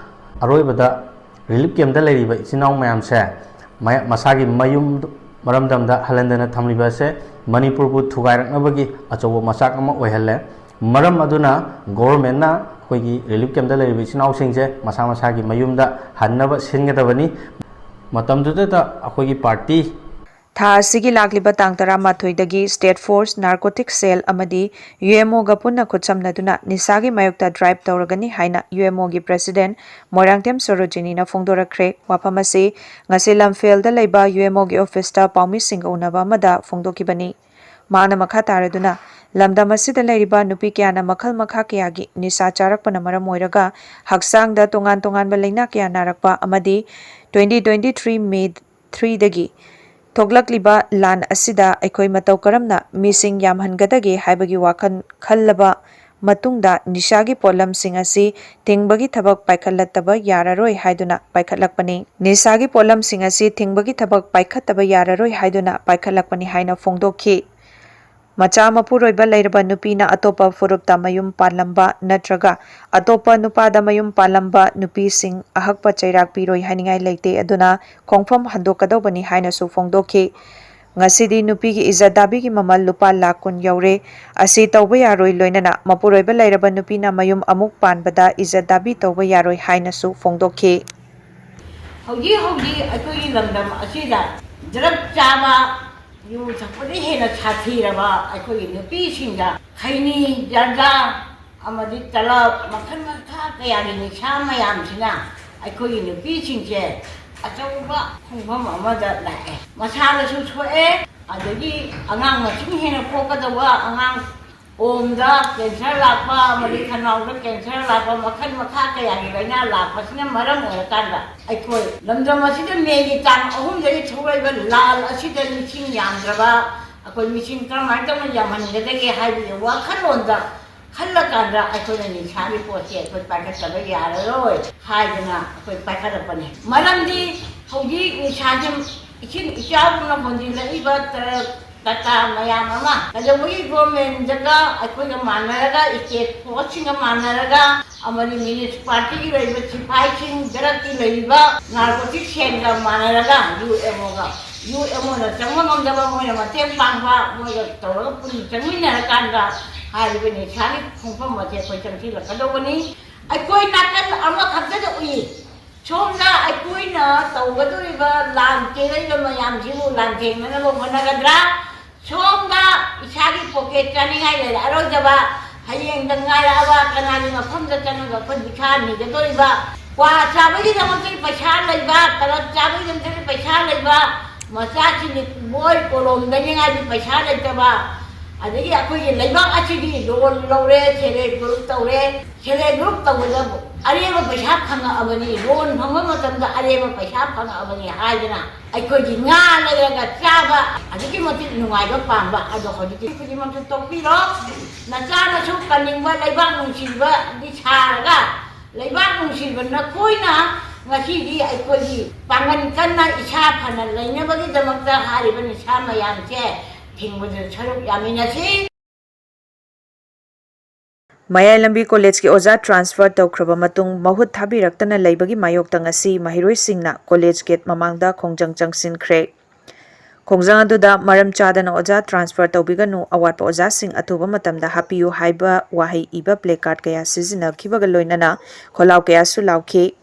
ꯑꯔꯣꯏꯕꯗ relief campꯇ ꯂꯩꯔꯤꯕ ꯏꯆꯤꯟ ꯏꯅꯥꯎ ꯃꯌꯥꯝꯁꯦ ꯃꯌꯥ-, ꯃꯁꯥꯒꯤ ꯃꯌꯨꯝ ꯃꯔꯝꯗꯝꯗ ꯍꯜꯍꯟꯗꯅ ꯊꯝꯂꯤꯕ ꯑꯁꯦ ꯃꯅꯤꯄꯨꯔꯕꯨ ꯊꯨꯒꯥꯏꯔꯛꯅꯕꯒꯤ ꯑꯆꯧꯕ ꯃꯆꯥꯛ ꯑꯃ ꯑꯣꯏꯍꯜꯂꯦ꯫ ꯃꯔꯝ ꯑꯗꯨꯅ governmentꯅ ꯑꯩꯈꯣꯏꯒꯤ relief campꯇ ꯂꯩꯔꯤꯕ ꯏꯆꯤꯟ ꯏꯅꯥꯎꯁꯤꯡꯁꯦ ꯃꯁꯥ ꯃꯁꯥꯒꯤ ꯃꯌꯨꯝꯗ ꯍꯟꯅꯕ ꯁꯤꯟꯒꯗꯕꯅꯤ꯫ ꯃꯇꯝꯗꯨꯗꯇ ꯑꯩꯈꯣꯏꯒꯤ party ꯊꯥ ꯑꯁꯤꯒꯤ ꯂꯥꯛꯂꯤꯕ ꯇꯥꯡ ꯇꯔꯥꯃꯥꯊꯣꯏꯗꯒꯤ State Force Narcotic Cell ꯑꯃꯗꯤ UMOꯒ ꯄꯨꯟꯅ ꯈꯨꯠꯁꯝꯅꯗꯨꯅ ꯅꯤꯁꯥꯒꯤ ꯃꯥꯌꯣꯛꯇ drive ꯇꯧꯔꯒꯅꯤ ꯍꯥꯏꯅ UMOꯒꯤ President ꯃꯣꯏꯔꯥꯡꯊꯦꯝ ꯁꯣꯔꯣꯖꯤꯅꯤꯅ ꯐꯣꯡꯗꯣꯔꯛꯈ꯭ꯔꯦ꯫ ꯋꯥꯐꯝ ꯑꯁꯤ ꯉꯁꯤ ꯂꯝꯐꯦꯜꯗ ꯂꯩꯕ UMOꯒꯤ officeꯇ ꯄꯥꯎꯃꯤꯁꯤꯡꯒ ꯎꯅꯕ ꯑꯃꯗ ꯐꯣꯡꯗꯣꯛꯈꯤꯕꯅꯤ꯫ ꯃꯍꯥꯛꯅ ꯃꯈꯥ ꯇꯥꯔꯗꯨꯅ, ꯂꯝꯗꯝ ꯑꯁꯤꯗ ꯂꯩꯔꯤꯕ ꯅꯨꯄꯤ ꯀꯌꯥꯅ ꯃꯈꯜ ꯃꯈꯥ ꯀꯌꯥꯒꯤ ꯅꯤꯁꯥ ꯆꯥꯔꯛꯄꯅ ꯃꯔꯝ ꯑꯣꯏꯔꯒ ꯍꯛꯆꯥꯡꯗ ꯇꯣꯉꯥꯟ ꯇꯣꯉꯥꯟꯕ ꯂꯩꯅꯥ ꯀꯌꯥ ꯅꯥꯔꯛꯄ ꯑꯃꯗꯤ twenty twenty-three May threeꯗꯒꯤ ꯊꯣꯛꯂꯛꯂꯤꯕ ꯂꯥꯟ ꯑꯁꯤꯗ ꯑꯩꯈꯣꯏ ꯃꯇꯧ ꯀꯔꯝꯅ ꯃꯤꯁꯤꯡ ꯌꯥꯝꯍꯟꯒꯗꯒꯦ ꯍꯥꯏꯕꯒꯤ ꯋꯥꯈꯜ ꯈꯜꯂꯕ ꯃꯇꯨꯡꯗ ꯅꯤꯁꯥꯒꯤ ꯄꯣꯠꯂꯝꯁꯤꯡ ꯑꯁꯤ ꯊꯤꯡꯕꯒꯤ ꯊꯕꯛ ꯄꯥꯏꯈꯠꯂꯛꯇꯕ ꯌꯥꯔꯔꯣꯏ ꯍꯥꯏꯗꯨꯅ ꯄꯥꯏꯈꯠꯂꯛꯄꯅꯤ꯫ ꯅꯤꯁꯥꯒꯤ ꯄꯣꯠꯂꯝꯁꯤꯡ ꯑꯁꯤ ꯊꯤꯡꯕꯒꯤ ꯊꯕꯛ ꯄꯥꯏꯈꯠꯇꯕ ꯌꯥꯔꯔꯣꯏ ꯍꯥꯏꯗꯨꯅ ꯄꯥꯏꯈꯠꯂꯛꯄꯅꯤ ꯍꯥꯏꯅ ꯐꯣꯡꯗꯣꯛꯈꯤ꯫ ꯃꯆꯥ ꯃꯄꯨꯔꯣꯏꯕ ꯂꯩꯔꯕ ꯅꯨꯄꯤꯅ ꯑꯇꯣꯞꯄ ꯐꯨꯔꯨꯞꯇ ꯃꯌꯨꯝ ꯄꯥꯜꯂꯝꯕ ꯅꯠꯇ꯭ꯔꯒ ꯑꯇꯣꯞꯄ ꯅꯨꯄꯥꯗ ꯃꯌꯨꯝ ꯄꯥꯜꯂꯝꯕ ꯅꯨꯄꯤꯁꯤꯡ ꯑꯍꯛꯄ ꯆꯩꯔꯥꯛ ꯄꯤꯔꯣꯏ ꯍꯥꯏꯅꯤꯡꯉꯥꯏ ꯂꯩꯇꯦ, ꯑꯗꯨꯅ ꯈꯣꯡꯐꯝ ꯍꯟꯗꯣꯛꯀꯗꯧꯕꯅꯤ ꯍꯥꯏꯅꯁꯨ ꯐꯣꯡꯗꯣꯛꯈꯤ꯫ ꯉꯁꯤꯗꯤ ꯅꯨꯄꯤꯒꯤ ꯏꯖꯠ ꯗꯥꯕꯤꯒꯤ ꯃꯃꯜ ꯂꯨꯄꯥ ꯂꯥꯈ ꯀꯨꯟ ꯌꯧꯔꯦ꯫ ꯑꯁꯤ ꯇꯧꯕ ꯌꯥꯔꯣꯏ, ꯂꯣꯏꯅꯅ ꯃꯄꯨꯔꯣꯏꯕ ꯂꯩꯔꯕ ꯅꯨꯄꯤꯅ ꯃꯌꯨꯝ ꯑꯃꯨꯛ ꯄꯥꯟꯕꯗ ꯏꯖꯠ ꯗꯥꯕꯤ ꯇꯧꯕ ꯌꯥꯔꯣꯏ ꯍꯥꯏꯅꯁꯨ ꯐꯣꯡꯗꯣꯛꯈꯤ꯫ ꯍꯧꯖꯤꯛ ꯍꯧꯖꯤꯛ ꯑꯩꯈꯣꯏꯒꯤ ꯂꯝꯗꯝ ꯑꯁꯤꯗ ꯗ꯭ꯔꯒ ꯆꯥꯕ, ꯌꯨ ꯊꯛꯄꯗꯒꯤ ꯍꯦꯟꯅ ꯁꯥꯊꯤꯔꯕ ꯑꯩꯈꯣꯏꯒꯤ ꯅꯨꯄꯤꯁꯤꯡꯗ ꯈꯩꯅꯤ, ꯖꯔꯗꯥ ꯑꯃꯗꯤ ꯇꯂꯕ, ꯃꯈꯜ ꯃꯈꯥ ꯀꯌꯥꯒꯤ ꯅꯤꯁꯥ ꯃꯌꯥꯝꯁꯤꯅ ꯑꯩꯈꯣꯏꯒꯤ ꯅꯨꯄꯤꯁꯤꯡꯁꯦ ꯑꯆꯧꯕ ꯈꯣꯡꯐꯝ ꯑꯃꯗ ꯂꯥꯛꯑꯦ꯫ ꯃꯁꯥꯗꯁꯨ ꯁꯣꯛꯑꯦ, ꯑꯗꯒꯤ ꯑꯉꯥꯡ ꯃꯁꯤꯡ ꯍꯦꯟꯅ ꯄꯣꯛꯀꯗꯧꯕ, ꯑꯉꯥꯡ ꯑꯣꯝꯗ cancer ꯂꯥꯛꯄ ꯑꯃꯗꯤ ꯈꯅꯥꯎꯗ cancer ꯂꯥꯛꯄ, ꯃꯈꯜ ꯃꯈꯥ ꯀꯌꯥꯒꯤ ꯂꯥꯏꯅꯥ ꯂꯥꯛꯄꯁꯤꯅ ꯃꯔꯝ ꯑꯣꯏꯔꯀꯥꯟꯗ, ꯑꯩꯈꯣꯏ ꯂꯝꯗꯝ ꯑꯁꯤꯗ ꯃꯦꯒꯤ ꯇꯥꯡ ꯑꯍꯨꯝꯗꯒꯤ ꯊꯣꯛꯂꯛꯏꯕ ꯂꯥꯜ ꯑꯁꯤꯗ ꯃꯤꯁꯤꯡ ꯌꯥꯝꯗ꯭ꯔꯕ ꯑꯩꯈꯣꯏ ꯃꯤꯁꯤꯡ ꯀꯔꯝꯍꯥꯏꯅ ꯇꯧꯅ ꯌꯥꯝꯍꯟꯒꯗꯒꯦ ꯍꯥꯏꯕꯒꯤ ꯋꯥꯈꯜꯂꯣꯟꯗ ꯈꯜꯂꯀꯥꯟꯗ ꯑꯩꯈꯣꯏꯅ ꯅꯤꯁꯥꯒꯤ ꯄꯣꯠꯁꯦ ꯑꯩꯈꯣꯏ ꯄꯥꯏꯈꯠꯇꯕ ꯌꯥꯔꯔꯣꯏ ꯍꯥꯏꯗꯅ ꯑꯩꯈꯣꯏ ꯄꯥꯏꯈꯠꯂꯛꯄꯅꯤ꯫ ꯃꯔꯝꯗꯤ ꯍꯧꯖꯤꯛ ꯅꯤꯁꯥꯁꯦ ꯏꯁꯤꯡ ꯏꯆꯥꯎꯒꯨꯝꯅ ꯍꯣꯟꯖꯤꯜꯂꯛꯏꯕ ꯇ꯭ꯔꯛ, ꯇꯥꯇꯥ ꯃꯌꯥꯝ ꯑꯃ ꯀꯩꯗꯧꯕꯒꯤ governmentꯒ ꯑꯩꯈꯣꯏꯒ ꯃꯥꯟꯅꯔꯒ, state forceꯁꯤꯡꯒ ꯃꯥꯟꯅꯔꯒ, ꯑꯃꯗꯤ municipalityꯒꯤ ꯂꯩꯔꯤꯕ ꯁꯤꯐꯥꯏꯁꯤꯡ, ꯗ꯭ꯔꯒꯀꯤ ꯂꯩꯔꯤꯕ narcotic cellꯒ ꯃꯥꯟꯅꯔꯒ, UMOꯒ, UMOꯅ ꯆꯪꯕ ꯉꯝꯗꯕ, ꯃꯣꯏꯅ ꯃꯇꯦꯡ ꯄꯥꯡꯕ, ꯃꯣꯏꯒ ꯇꯧꯔꯒ ꯄꯨꯟꯅ ꯆꯪꯃꯤꯟꯅꯔꯀꯥꯟꯗ ꯍꯥꯏꯔꯤꯕ ꯅꯤꯁꯥꯒꯤ ꯈꯣꯡꯐꯝ ꯑꯁꯦ ꯑꯩꯈꯣꯏ ꯆꯪꯁꯤꯜꯂꯛꯀꯗꯧꯕꯅꯤ꯫ ꯑꯩꯈꯣꯏ ꯅꯥꯀꯟ ꯑꯃꯈꯛꯇꯗ ꯎꯏ꯫ ꯁꯣꯝꯗ ꯑꯩꯈꯣꯏꯅ ꯇꯧꯒꯗꯧꯔꯤꯕ ꯂꯥꯟ ꯆꯦꯜꯂꯛꯏꯕ ꯃꯌꯥꯝꯁꯤꯕꯨ ꯂꯥꯟꯊꯦꯡꯅꯅꯕ ꯍꯣꯠꯅꯒꯗ꯭ꯔꯥ? ꯁꯣꯝꯗ ꯏꯁꯥꯒꯤ ꯄꯣꯀꯦꯠ ꯆꯥꯅꯤꯡꯉꯥꯏ ꯂꯩꯔꯛꯑꯔꯣꯏꯗꯕ, ꯍꯌꯦꯡꯗ ꯉꯥꯏꯔꯛꯑꯕ ꯀꯅꯥꯒꯤ ꯃꯐꯝꯗ ꯆꯪꯉꯒ ꯑꯩꯈꯣꯏ ꯚꯤꯈꯥ ꯅꯤꯒꯗꯧꯔꯤꯕ? ꯀ꯭ꯋꯥ ꯆꯥꯕꯒꯤꯗꯃꯛꯇ ꯄꯩꯁꯥ ꯂꯩꯕ, ꯇꯂꯕ ꯆꯥꯕꯒꯤꯗꯃꯛꯇ ꯄꯩꯁꯥ ꯂꯩꯕ, ꯃꯆꯥꯁꯤꯡꯒꯤ ꯕꯣꯏ ꯀꯣꯂꯣꯝ ꯂꯩꯅꯤꯡꯉꯥꯏꯒꯤ ꯄꯩꯁꯥ ꯂꯩꯇꯕ, ꯑꯗꯒꯤ ꯑꯩꯈꯣꯏꯒꯤ ꯂꯩꯕꯥꯛ ꯑꯁꯤꯒꯤ ꯂꯣꯟ ꯂꯧꯔꯦ, ꯁꯦꯜꯐ ꯍꯦꯜꯞ ꯒ꯭ꯔꯨꯞ ꯇꯧꯔꯦ, ꯁꯦꯜꯐ ꯍꯦꯜꯞ ꯒ꯭ꯔꯨꯞ ꯇꯧꯕꯗ ꯑꯔꯦꯝꯕ ꯄꯩꯁꯥ ꯐꯪꯉꯛꯑꯕꯅꯤ, ꯂꯣꯟ ꯐꯪꯕ ꯃꯇꯝꯗ ꯑꯔꯦꯝꯕ ꯄꯩꯁꯥ ꯐꯪꯉꯛꯑꯕꯅꯤ ꯍꯥꯏꯗꯅ ꯑꯩꯈꯣꯏꯒꯤ ꯉꯥ ꯂꯩꯔꯒ ꯆꯥꯕ ꯑꯗꯨꯛꯀꯤ ꯃꯇꯤꯛ ꯅꯨꯡꯉꯥꯏꯕ ꯄꯥꯝꯕ꯫ ꯑꯗꯣ ꯍꯧꯖꯤꯛꯇꯤ ꯈꯨꯗꯤꯡꯃꯛꯁꯨ ꯇꯣꯛꯄꯤꯔꯣ, ꯅꯆꯥꯅꯁꯨ ꯀꯟꯅꯤꯡꯕ ꯂꯩꯕꯥꯛ ꯅꯨꯡꯁꯤꯕꯗꯤ ꯁꯥꯔꯒ, ꯂꯩꯕꯥꯛ ꯅꯨꯡꯁꯤꯕ ꯅꯈꯣꯏꯅ ꯉꯁꯤꯗꯤ ꯑꯩꯈꯣꯏꯒꯤ ꯄꯥꯡꯒꯜ ꯀꯟꯅ ꯏꯁꯥ ꯐꯅ ꯂꯩꯅꯕꯒꯤꯗꯃꯛꯇ ꯍꯥꯏꯔꯤꯕ ꯅꯤꯁꯥ ꯃꯌꯥꯝꯁꯦ ꯊꯤꯡꯕꯗ ꯁꯔꯨꯛ ꯌꯥꯃꯤꯟꯅꯁꯤ꯫ ꯃꯌꯥꯏ ꯂꯝꯕꯤ ꯀꯣꯂꯦꯖꯀꯤ ꯑꯣꯖꯥ ꯇ꯭ꯔꯥꯟꯁꯐꯔ ꯇꯧꯈ꯭ꯔꯕ ꯃꯇꯨꯡ ꯃꯍꯨꯠ ꯊꯥꯕꯤꯔꯛꯇꯅ ꯂꯩꯕꯒꯤ ꯃꯥꯌꯣꯛꯇ ꯉꯁꯤ ꯃꯍꯩꯔꯣꯏꯁꯤꯡꯅ ꯀꯣꯂꯦꯖ ꯒꯦꯠ ꯃꯃꯥꯡꯗ ꯈꯣꯡꯖꯪ ꯆꯪꯁꯤꯟꯈ꯭ꯔꯦ꯫ ꯈꯣꯡꯖꯪ ꯑꯗꯨꯗ ꯃꯔꯝ ꯆꯥꯗꯅ ꯑꯣꯖꯥ ꯇ꯭ꯔꯥꯟꯁꯐꯔ ꯇꯧꯕꯤꯒꯅꯨ, ꯑꯋꯥꯠꯄ ꯑꯣꯖꯥꯁꯤꯡ ꯑꯊꯨꯕ ꯃꯇꯝꯗ ꯍꯥꯞꯄꯤꯌꯨ ꯍꯥꯏꯕ ꯋꯥꯍꯩ ꯏꯕ ꯄ꯭ꯂꯦ ꯀꯥꯔꯗ ꯀꯌꯥ ꯁꯤꯖꯤꯟꯅꯈꯤꯕꯒ ꯂꯣꯏꯅꯅ ꯈꯣꯜꯂꯥꯎ ꯀꯌꯥꯁꯨ ꯂꯥꯎꯈꯤ꯫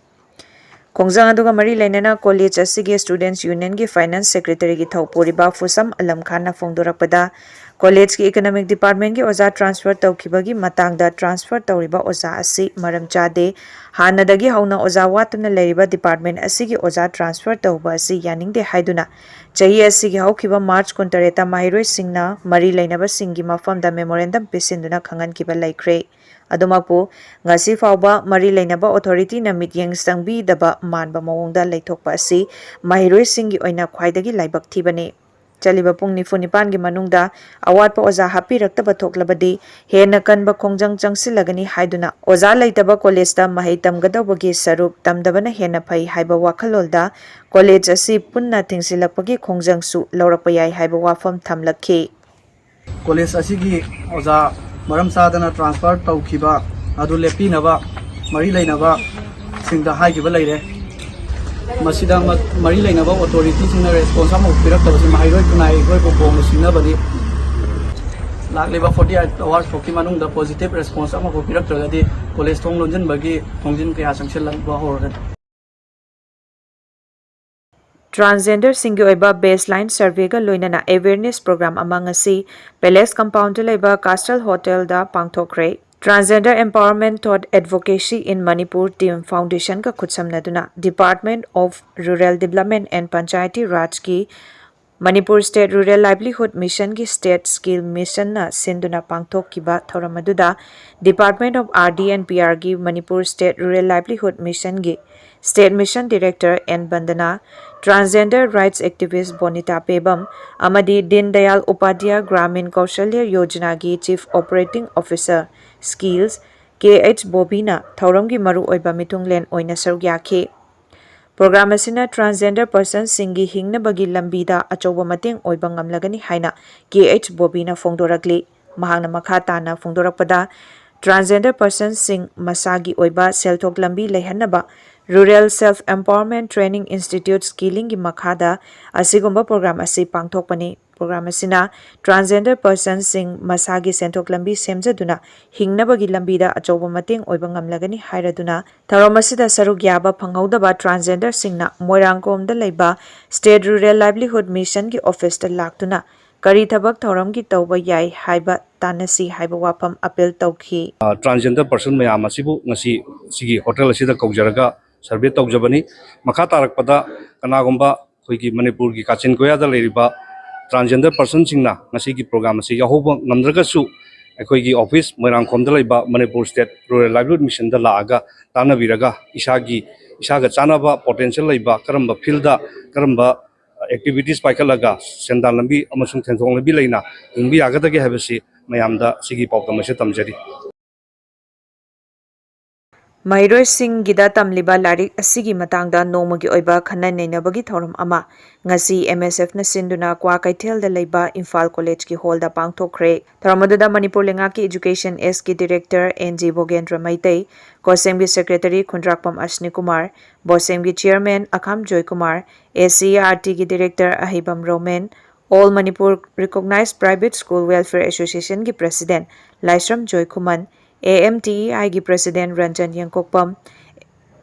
ꯈꯣꯡꯖꯪ ꯑꯗꯨꯒ ꯃꯔꯤ ꯂꯩꯅꯅ ꯀꯣꯂꯦꯖ ꯑꯁꯤꯒꯤ ꯁ꯭ꯇꯨꯗꯦꯟꯠꯁ ꯌꯨꯅꯤꯌꯟꯒꯤ ꯐꯥꯏꯅꯥꯟꯁ ꯁꯦꯀ꯭ꯔꯦꯇꯔꯤꯒꯤ ꯊꯧ ꯄꯨꯔꯤꯕ ꯐꯨꯁꯝ ꯑꯂꯝ ꯈꯥꯟꯅ ꯐꯣꯡꯗꯣꯔꯛꯄꯗ, ꯀꯣꯂꯦꯖꯀꯤ ꯏꯀꯣꯅꯣꯃꯤꯛ ꯗꯤꯄꯥꯔꯠꯃꯦꯟꯒꯤ ꯑꯣꯖꯥ ꯇ꯭ꯔꯥꯟꯁꯐꯔ ꯇꯧꯈꯤꯕꯒꯤ ꯃꯇꯥꯡꯗ ꯇ꯭ꯔꯥꯟꯁꯐꯔ ꯇꯧꯔꯤꯕ ꯑꯣꯖꯥ ꯑꯁꯤ ꯃꯔꯝ ꯆꯥꯗꯦ, ꯍꯥꯟꯅꯗꯒꯤ ꯍꯧꯅ ꯑꯣꯖꯥ ꯋꯥꯠꯇꯨꯅ ꯂꯩꯔꯤꯕ ꯗꯤꯄꯥꯔꯠꯃꯦꯟ ꯑꯁꯤꯒꯤ ꯑꯣꯖꯥ ꯇ꯭ꯔꯥꯟꯁꯐꯔ ꯇꯧꯕ ꯑꯁꯤ ꯌꯥꯅꯤꯡꯗꯦ ꯍꯥꯏꯗꯨꯅ ꯆꯍꯤ ꯑꯁꯤꯒꯤ ꯍꯧꯈꯤꯕ ꯃꯥꯔꯆ ꯀꯨꯟꯇꯔꯦꯠꯇ ꯃꯍꯩꯔꯣꯏꯁꯤꯡꯅ ꯃꯔꯤ ꯂꯩꯅꯕꯁꯤꯡꯒꯤ ꯃꯐꯝꯗ ꯃꯦꯃꯣꯔꯦꯟꯗꯝ ꯄꯤꯁꯤꯟꯗꯨꯅ ꯈꯪꯍꯟꯈꯤꯕ ꯂꯩꯈ꯭ꯔꯦ꯫ ꯑꯗꯨꯃꯛꯄꯨ, ꯉꯁꯤ ꯐꯥꯎꯕ ꯃꯔꯤ ꯂꯩꯅꯕ ꯑꯣꯊꯣꯔꯤꯇꯤꯅ ꯃꯤꯠꯌꯦꯡ ꯆꯪꯕꯤꯗꯕ ꯃꯥꯟꯕ ꯃꯑꯣꯡꯗ ꯂꯩꯊꯣꯛꯄ ꯑꯁꯤ ꯃꯍꯩꯔꯣꯏꯁꯤꯡꯒꯤ ꯑꯣꯏꯅ ꯈ꯭ꯋꯥꯏꯗꯒꯤ ꯂꯥꯏꯕꯛ ꯊꯤꯕꯅꯤ꯫ ꯆꯠꯂꯤꯕ ꯄꯨꯡ ꯅꯤꯐꯨ ꯅꯤꯄꯥꯟꯒꯤ ꯃꯅꯨꯡꯗ ꯑꯋꯥꯠꯄ ꯑꯣꯖꯥ ꯍꯥꯞꯄꯤꯔꯛꯇꯕ ꯊꯣꯛꯂꯕꯗꯤ ꯍꯦꯟꯅ ꯀꯟꯕ ꯈꯣꯡꯖꯪ ꯆꯪꯁꯤꯜꯂꯒꯅꯤ ꯍꯥꯏꯗꯨꯅ ꯑꯣꯖꯥ ꯂꯩꯇꯕ ꯀꯣꯂꯦꯖꯇ ꯃꯍꯩ ꯇꯝꯒꯗꯧꯕꯒꯤ ꯁꯔꯨꯛ ꯇꯝꯗꯕꯅ ꯍꯦꯟꯅ ꯐꯩ ꯍꯥꯏꯕ ꯋꯥꯈꯜꯂꯣꯟꯗ ꯀꯣꯂꯦꯖ ꯑꯁꯤ ꯄꯨꯟꯅ ꯊꯤꯡꯖꯤꯜꯂꯛꯄꯒꯤ ꯈꯣꯡꯖꯪꯁꯨ ꯂꯧꯔꯛꯄ ꯌꯥꯏ ꯍꯥꯏꯕ ꯋꯥꯐꯝ ꯊꯝꯂꯛꯈꯤ꯫ ꯀꯣꯂꯦꯖ ꯑꯁꯤꯒꯤ ꯑꯣꯖꯥ ꯃꯔꯝ ꯆꯥꯗꯅ ꯇ꯭ꯔꯥꯟꯁꯐꯔ ꯇꯧꯈꯤꯕ ꯑꯗꯨ ꯂꯦꯞꯄꯤꯅꯕ ꯃꯔꯤ ꯂꯩꯅꯕꯁꯤꯡꯗ ꯍꯥꯏꯈꯤꯕ ꯂꯩꯔꯦ꯫ ꯃꯁꯤꯗ ꯃ-, ꯃꯔꯤ ꯂꯩꯅꯕ ꯑꯣꯊꯣꯔꯤꯇꯤꯁꯤꯡꯅ ꯔꯦꯁꯄꯣꯟꯁ ꯑꯃꯐꯥꯎ ꯄꯤꯔꯛꯇꯕꯁꯤ ꯃꯍꯩꯔꯣꯏ ꯈꯨꯟꯅꯥꯏ ꯑꯩꯈꯣꯏꯕꯨ ꯄꯣꯡꯅ ꯁꯤꯡꯅꯕꯅꯤ꯫ ꯂꯥꯛꯂꯤꯕ ꯐꯣꯔꯇꯤ ꯑꯩꯠ ꯑꯋꯥꯔꯁ ꯐꯥꯎꯒꯤ ꯃꯅꯨꯡꯗ ꯄꯣꯖꯤꯇꯤꯚ ꯔꯦꯁꯄꯣꯟꯁ ꯑꯃꯐꯥꯎ ꯄꯤꯔꯛꯇ꯭ꯔꯒꯗꯤ ꯀꯣꯂꯦꯖ ꯊꯣꯡ ꯂꯣꯟꯁꯤꯟꯕꯒꯤ ꯊꯣꯡꯖꯤꯟ ꯀꯌꯥ ꯆꯪꯁꯤꯜꯂꯛꯄ ꯍꯧꯔꯒꯅꯤ꯫ ꯇ꯭ꯔꯥꯟꯁꯖꯦꯟꯗꯔꯁꯤꯡꯒꯤ ꯑꯣꯏꯕ ꯕꯦꯁꯂꯥꯏꯟ ꯁꯔꯚꯦꯒ ꯂꯣꯏꯅꯅ ꯑꯦꯋꯦꯌꯔꯅꯦꯁ ꯄ꯭ꯔꯣꯒ꯭ꯔꯥꯝ ꯑꯃ ꯉꯁꯤ ꯄꯦꯂꯦꯁ ꯀꯝꯄꯥꯎꯟꯗ ꯂꯩꯕ ꯀꯥꯁꯇꯜ ꯍꯣꯇꯦꯜꯗ ꯄꯥꯡꯊꯣꯛꯈ꯭ꯔꯦ꯫ Transgender Empowerment Thought Advocacy in Manipur Team Foundationꯒ ꯈꯨꯠꯁꯝꯅꯗꯨꯅ Department of Rural Development and Panchayati Rajꯀꯤ Manipur State Rural Livelihood Missionꯒꯤ State Skill Missionꯅ ꯁꯤꯟꯗꯨꯅ ꯄꯥꯡꯊꯣꯛꯈꯤꯕ ꯊꯧꯔꯝ ꯑꯗꯨꯗ Department of R D and P Rꯒꯤ ꯃꯅꯤꯄꯨꯔ State Rural Livelihood Missionꯒꯤ State Mission Director N Bandana, Transgender Rights Activist Bonita Pebam ꯑꯃꯗꯤ ꯗꯤꯟ ꯗꯌꯥꯜ ꯎꯄꯥꯙ꯭ꯌꯥ ꯒ꯭ꯔꯥꯃꯤꯟ ꯀꯧꯁꯜꯌ ꯌꯣꯖꯅꯥꯒꯤ Chief Operating Officer Skills ꯀꯦ H ꯕꯣꯕꯤꯅ ꯊꯧꯔꯝꯒꯤ ꯃꯔꯨꯑꯣꯏꯕ ꯃꯤꯊꯨꯡꯂꯦꯟ ꯑꯣꯏꯅ ꯁꯔꯨꯛ ꯌꯥꯈꯤ꯫ ꯄ꯭ꯔꯣꯒ꯭ꯔꯥꯝ ꯑꯁꯤꯅ transgender personꯁꯤꯡꯒꯤ ꯍꯤꯡꯅꯕꯒꯤ ꯂꯝꯕꯤꯗ ꯑꯆꯧꯕ ꯃꯇꯦꯡ ꯑꯣꯏꯕ ꯉꯝꯂꯒꯅꯤ ꯍꯥꯏꯅ ꯀꯦ ꯑꯩꯆ ꯕꯣꯕꯤꯅ ꯐꯣꯡꯗꯣꯔꯛꯂꯤ꯫ ꯃꯍꯥꯛꯅ ꯃꯈꯥ ꯇꯥꯅ ꯐꯣꯡꯗꯣꯔꯛꯄꯗ, transgender personꯁꯤꯡ ꯃꯁꯥꯒꯤ ꯑꯣꯏꯕ ꯁꯦꯜꯊꯣꯛ ꯂꯝꯕꯤ ꯂꯩꯍꯟꯅꯕ Rural Self Empowerment Training Institute Skillingꯒꯤ ꯃꯈꯥꯗ ꯑꯁꯤꯒꯨꯝꯕ ꯄ꯭ꯔꯣꯒ꯭ꯔꯥꯝ ꯑꯁꯤ ꯄꯥꯡꯊꯣꯛꯄꯅꯤ꯫ ꯄ꯭ꯔꯣꯒ꯭ꯔꯥꯝ ꯑꯁꯤꯅ transgender personꯁꯤꯡ ꯃꯁꯥꯒꯤ ꯁꯦꯟꯊꯣꯛ ꯂꯝꯕꯤ ꯁꯦꯝꯖꯗꯨꯅ ꯍꯤꯡꯅꯕꯒꯤ ꯂꯝꯕꯤꯗ ꯑꯆꯧꯕ ꯃꯇꯦꯡ ꯑꯣꯏꯕ ꯉꯝꯂꯒꯅꯤ ꯍꯥꯏꯔꯗꯨꯅ, ꯊꯧꯔꯝ ꯑꯁꯤꯗ ꯁꯔꯨꯛ ꯌꯥꯕ ꯐꯪꯍꯧꯗꯕ transgenderꯁꯤꯡꯅ ꯃꯣꯏꯔꯥꯡꯈꯣꯝꯗ ꯂꯩꯕ State Rural Livelihood Missionꯒꯤ officeꯇ ꯂꯥꯛꯇꯨꯅ ꯀꯔꯤ ꯊꯕꯛ ꯊꯧꯔꯝꯒꯤ ꯇꯧꯕ ꯌꯥꯏ ꯍꯥꯏꯕ ꯇꯥꯟꯅꯁꯤ ꯍꯥꯏꯕ ꯋꯥꯐꯝ appeal ꯇꯧꯈꯤ꯫ ꯑ, transgender person ꯃꯌꯥꯝ ꯑꯁꯤꯕꯨ ꯉꯁꯤ ꯁꯤꯒꯤ ꯍꯣꯇꯦꯜ ꯑꯁꯤꯗ ꯀꯧꯖꯔꯒ ꯁꯔꯚꯦ ꯇꯧꯖꯕꯅꯤ꯫ ꯃꯈꯥ ꯇꯥꯔꯛꯄꯗ ꯀꯅꯥꯒꯨꯝꯕ ꯑꯩꯈꯣꯏꯒꯤ ꯃꯅꯤꯄꯨꯔꯒꯤ ꯀꯥꯆꯤꯟ ꯀꯣꯌꯥꯗ ꯂꯩꯔꯤꯕ transgender personꯁꯤꯡꯅ ꯉꯁꯤꯒꯤ ꯄ꯭ꯔꯣꯒ꯭ꯔꯥꯝ ꯑꯁꯤ ꯌꯥꯎꯍꯧꯕ ꯉꯝꯗ꯭ꯔꯒꯁꯨ, ꯑꯩꯈꯣꯏꯒꯤ ꯑꯣꯐꯤꯁ ꯃꯣꯏꯔꯥꯡꯈꯣꯝꯗ ꯂꯩꯕ ꯃꯅꯤꯄꯨꯔ State Rural Livelihood Missionꯗ ꯂꯥꯛꯑꯒ ꯇꯥꯟꯅꯕꯤꯔꯒ ꯏꯁꯥꯒꯤ, ꯏꯁꯥꯒ ꯆꯥꯟꯅꯕ potential ꯂꯩꯕ, ꯀꯔꯝꯕ fieldꯗ ꯀꯔꯝꯕ activities ꯄꯥꯏꯈꯠꯂꯒ ꯁꯦꯟꯗꯥꯟ ꯂꯝꯕꯤ ꯑꯃꯁꯨꯡ ꯁꯦꯟꯊꯣꯛ ꯂꯝꯕꯤ ꯂꯩꯅ ꯍꯤꯡꯕ ꯌꯥꯒꯗꯒꯦ ꯍꯥꯏꯕꯁꯤ ꯃꯌꯥꯝꯗ ꯁꯤꯒꯤ ꯄꯥꯎꯗꯝ ꯑꯁꯤ ꯇꯝꯖꯔꯤ꯫ ꯃꯍꯩꯔꯣꯏꯁꯤꯡꯒꯤꯗ ꯇꯝꯂꯤꯕ ꯂꯥꯏꯔꯤꯛ ꯑꯁꯤꯒꯤ ꯃꯇꯥꯡꯗ ꯅꯣꯡꯃꯒꯤ ꯑꯣꯏꯕ ꯈꯟꯅ ꯅꯩꯅꯕꯒꯤ ꯊꯧꯔꯝ ꯑꯃ ꯉꯁꯤ M S Fꯅ ꯁꯤꯟꯗꯨꯅ ꯀ꯭ꯋꯥꯀꯩꯊꯦꯜꯗ ꯂꯩꯕ ꯏꯝꯐꯥꯜ ꯀꯣꯂꯦꯖꯀꯤ ꯍꯣꯜꯗ ꯄꯥꯡꯊꯣꯛꯈ꯭ꯔꯦ꯫ ꯊꯧꯔꯝ ꯑꯗꯨꯗ ꯃꯅꯤꯄꯨꯔ ꯂꯩꯉꯥꯛꯀꯤ Education Sꯀꯤ Director N G Bhogendra Meitei, ꯀꯣꯁꯦꯝꯒꯤ Secretary ꯈꯨꯟꯗ꯭ꯔꯥꯛꯄꯝ ꯑꯁꯅꯤ ꯀꯨꯃꯥꯔ, ꯕꯣꯁꯦꯝꯒꯤ Chairman Akham Joykumar, A C E R Tꯒꯤ Director Aheibam Romen, All Manipur Recognized Private School Welfare Associationꯒꯤ President Laishram Joykhuman, A M T E Iꯒꯤ President Ranjan Yengkokpam,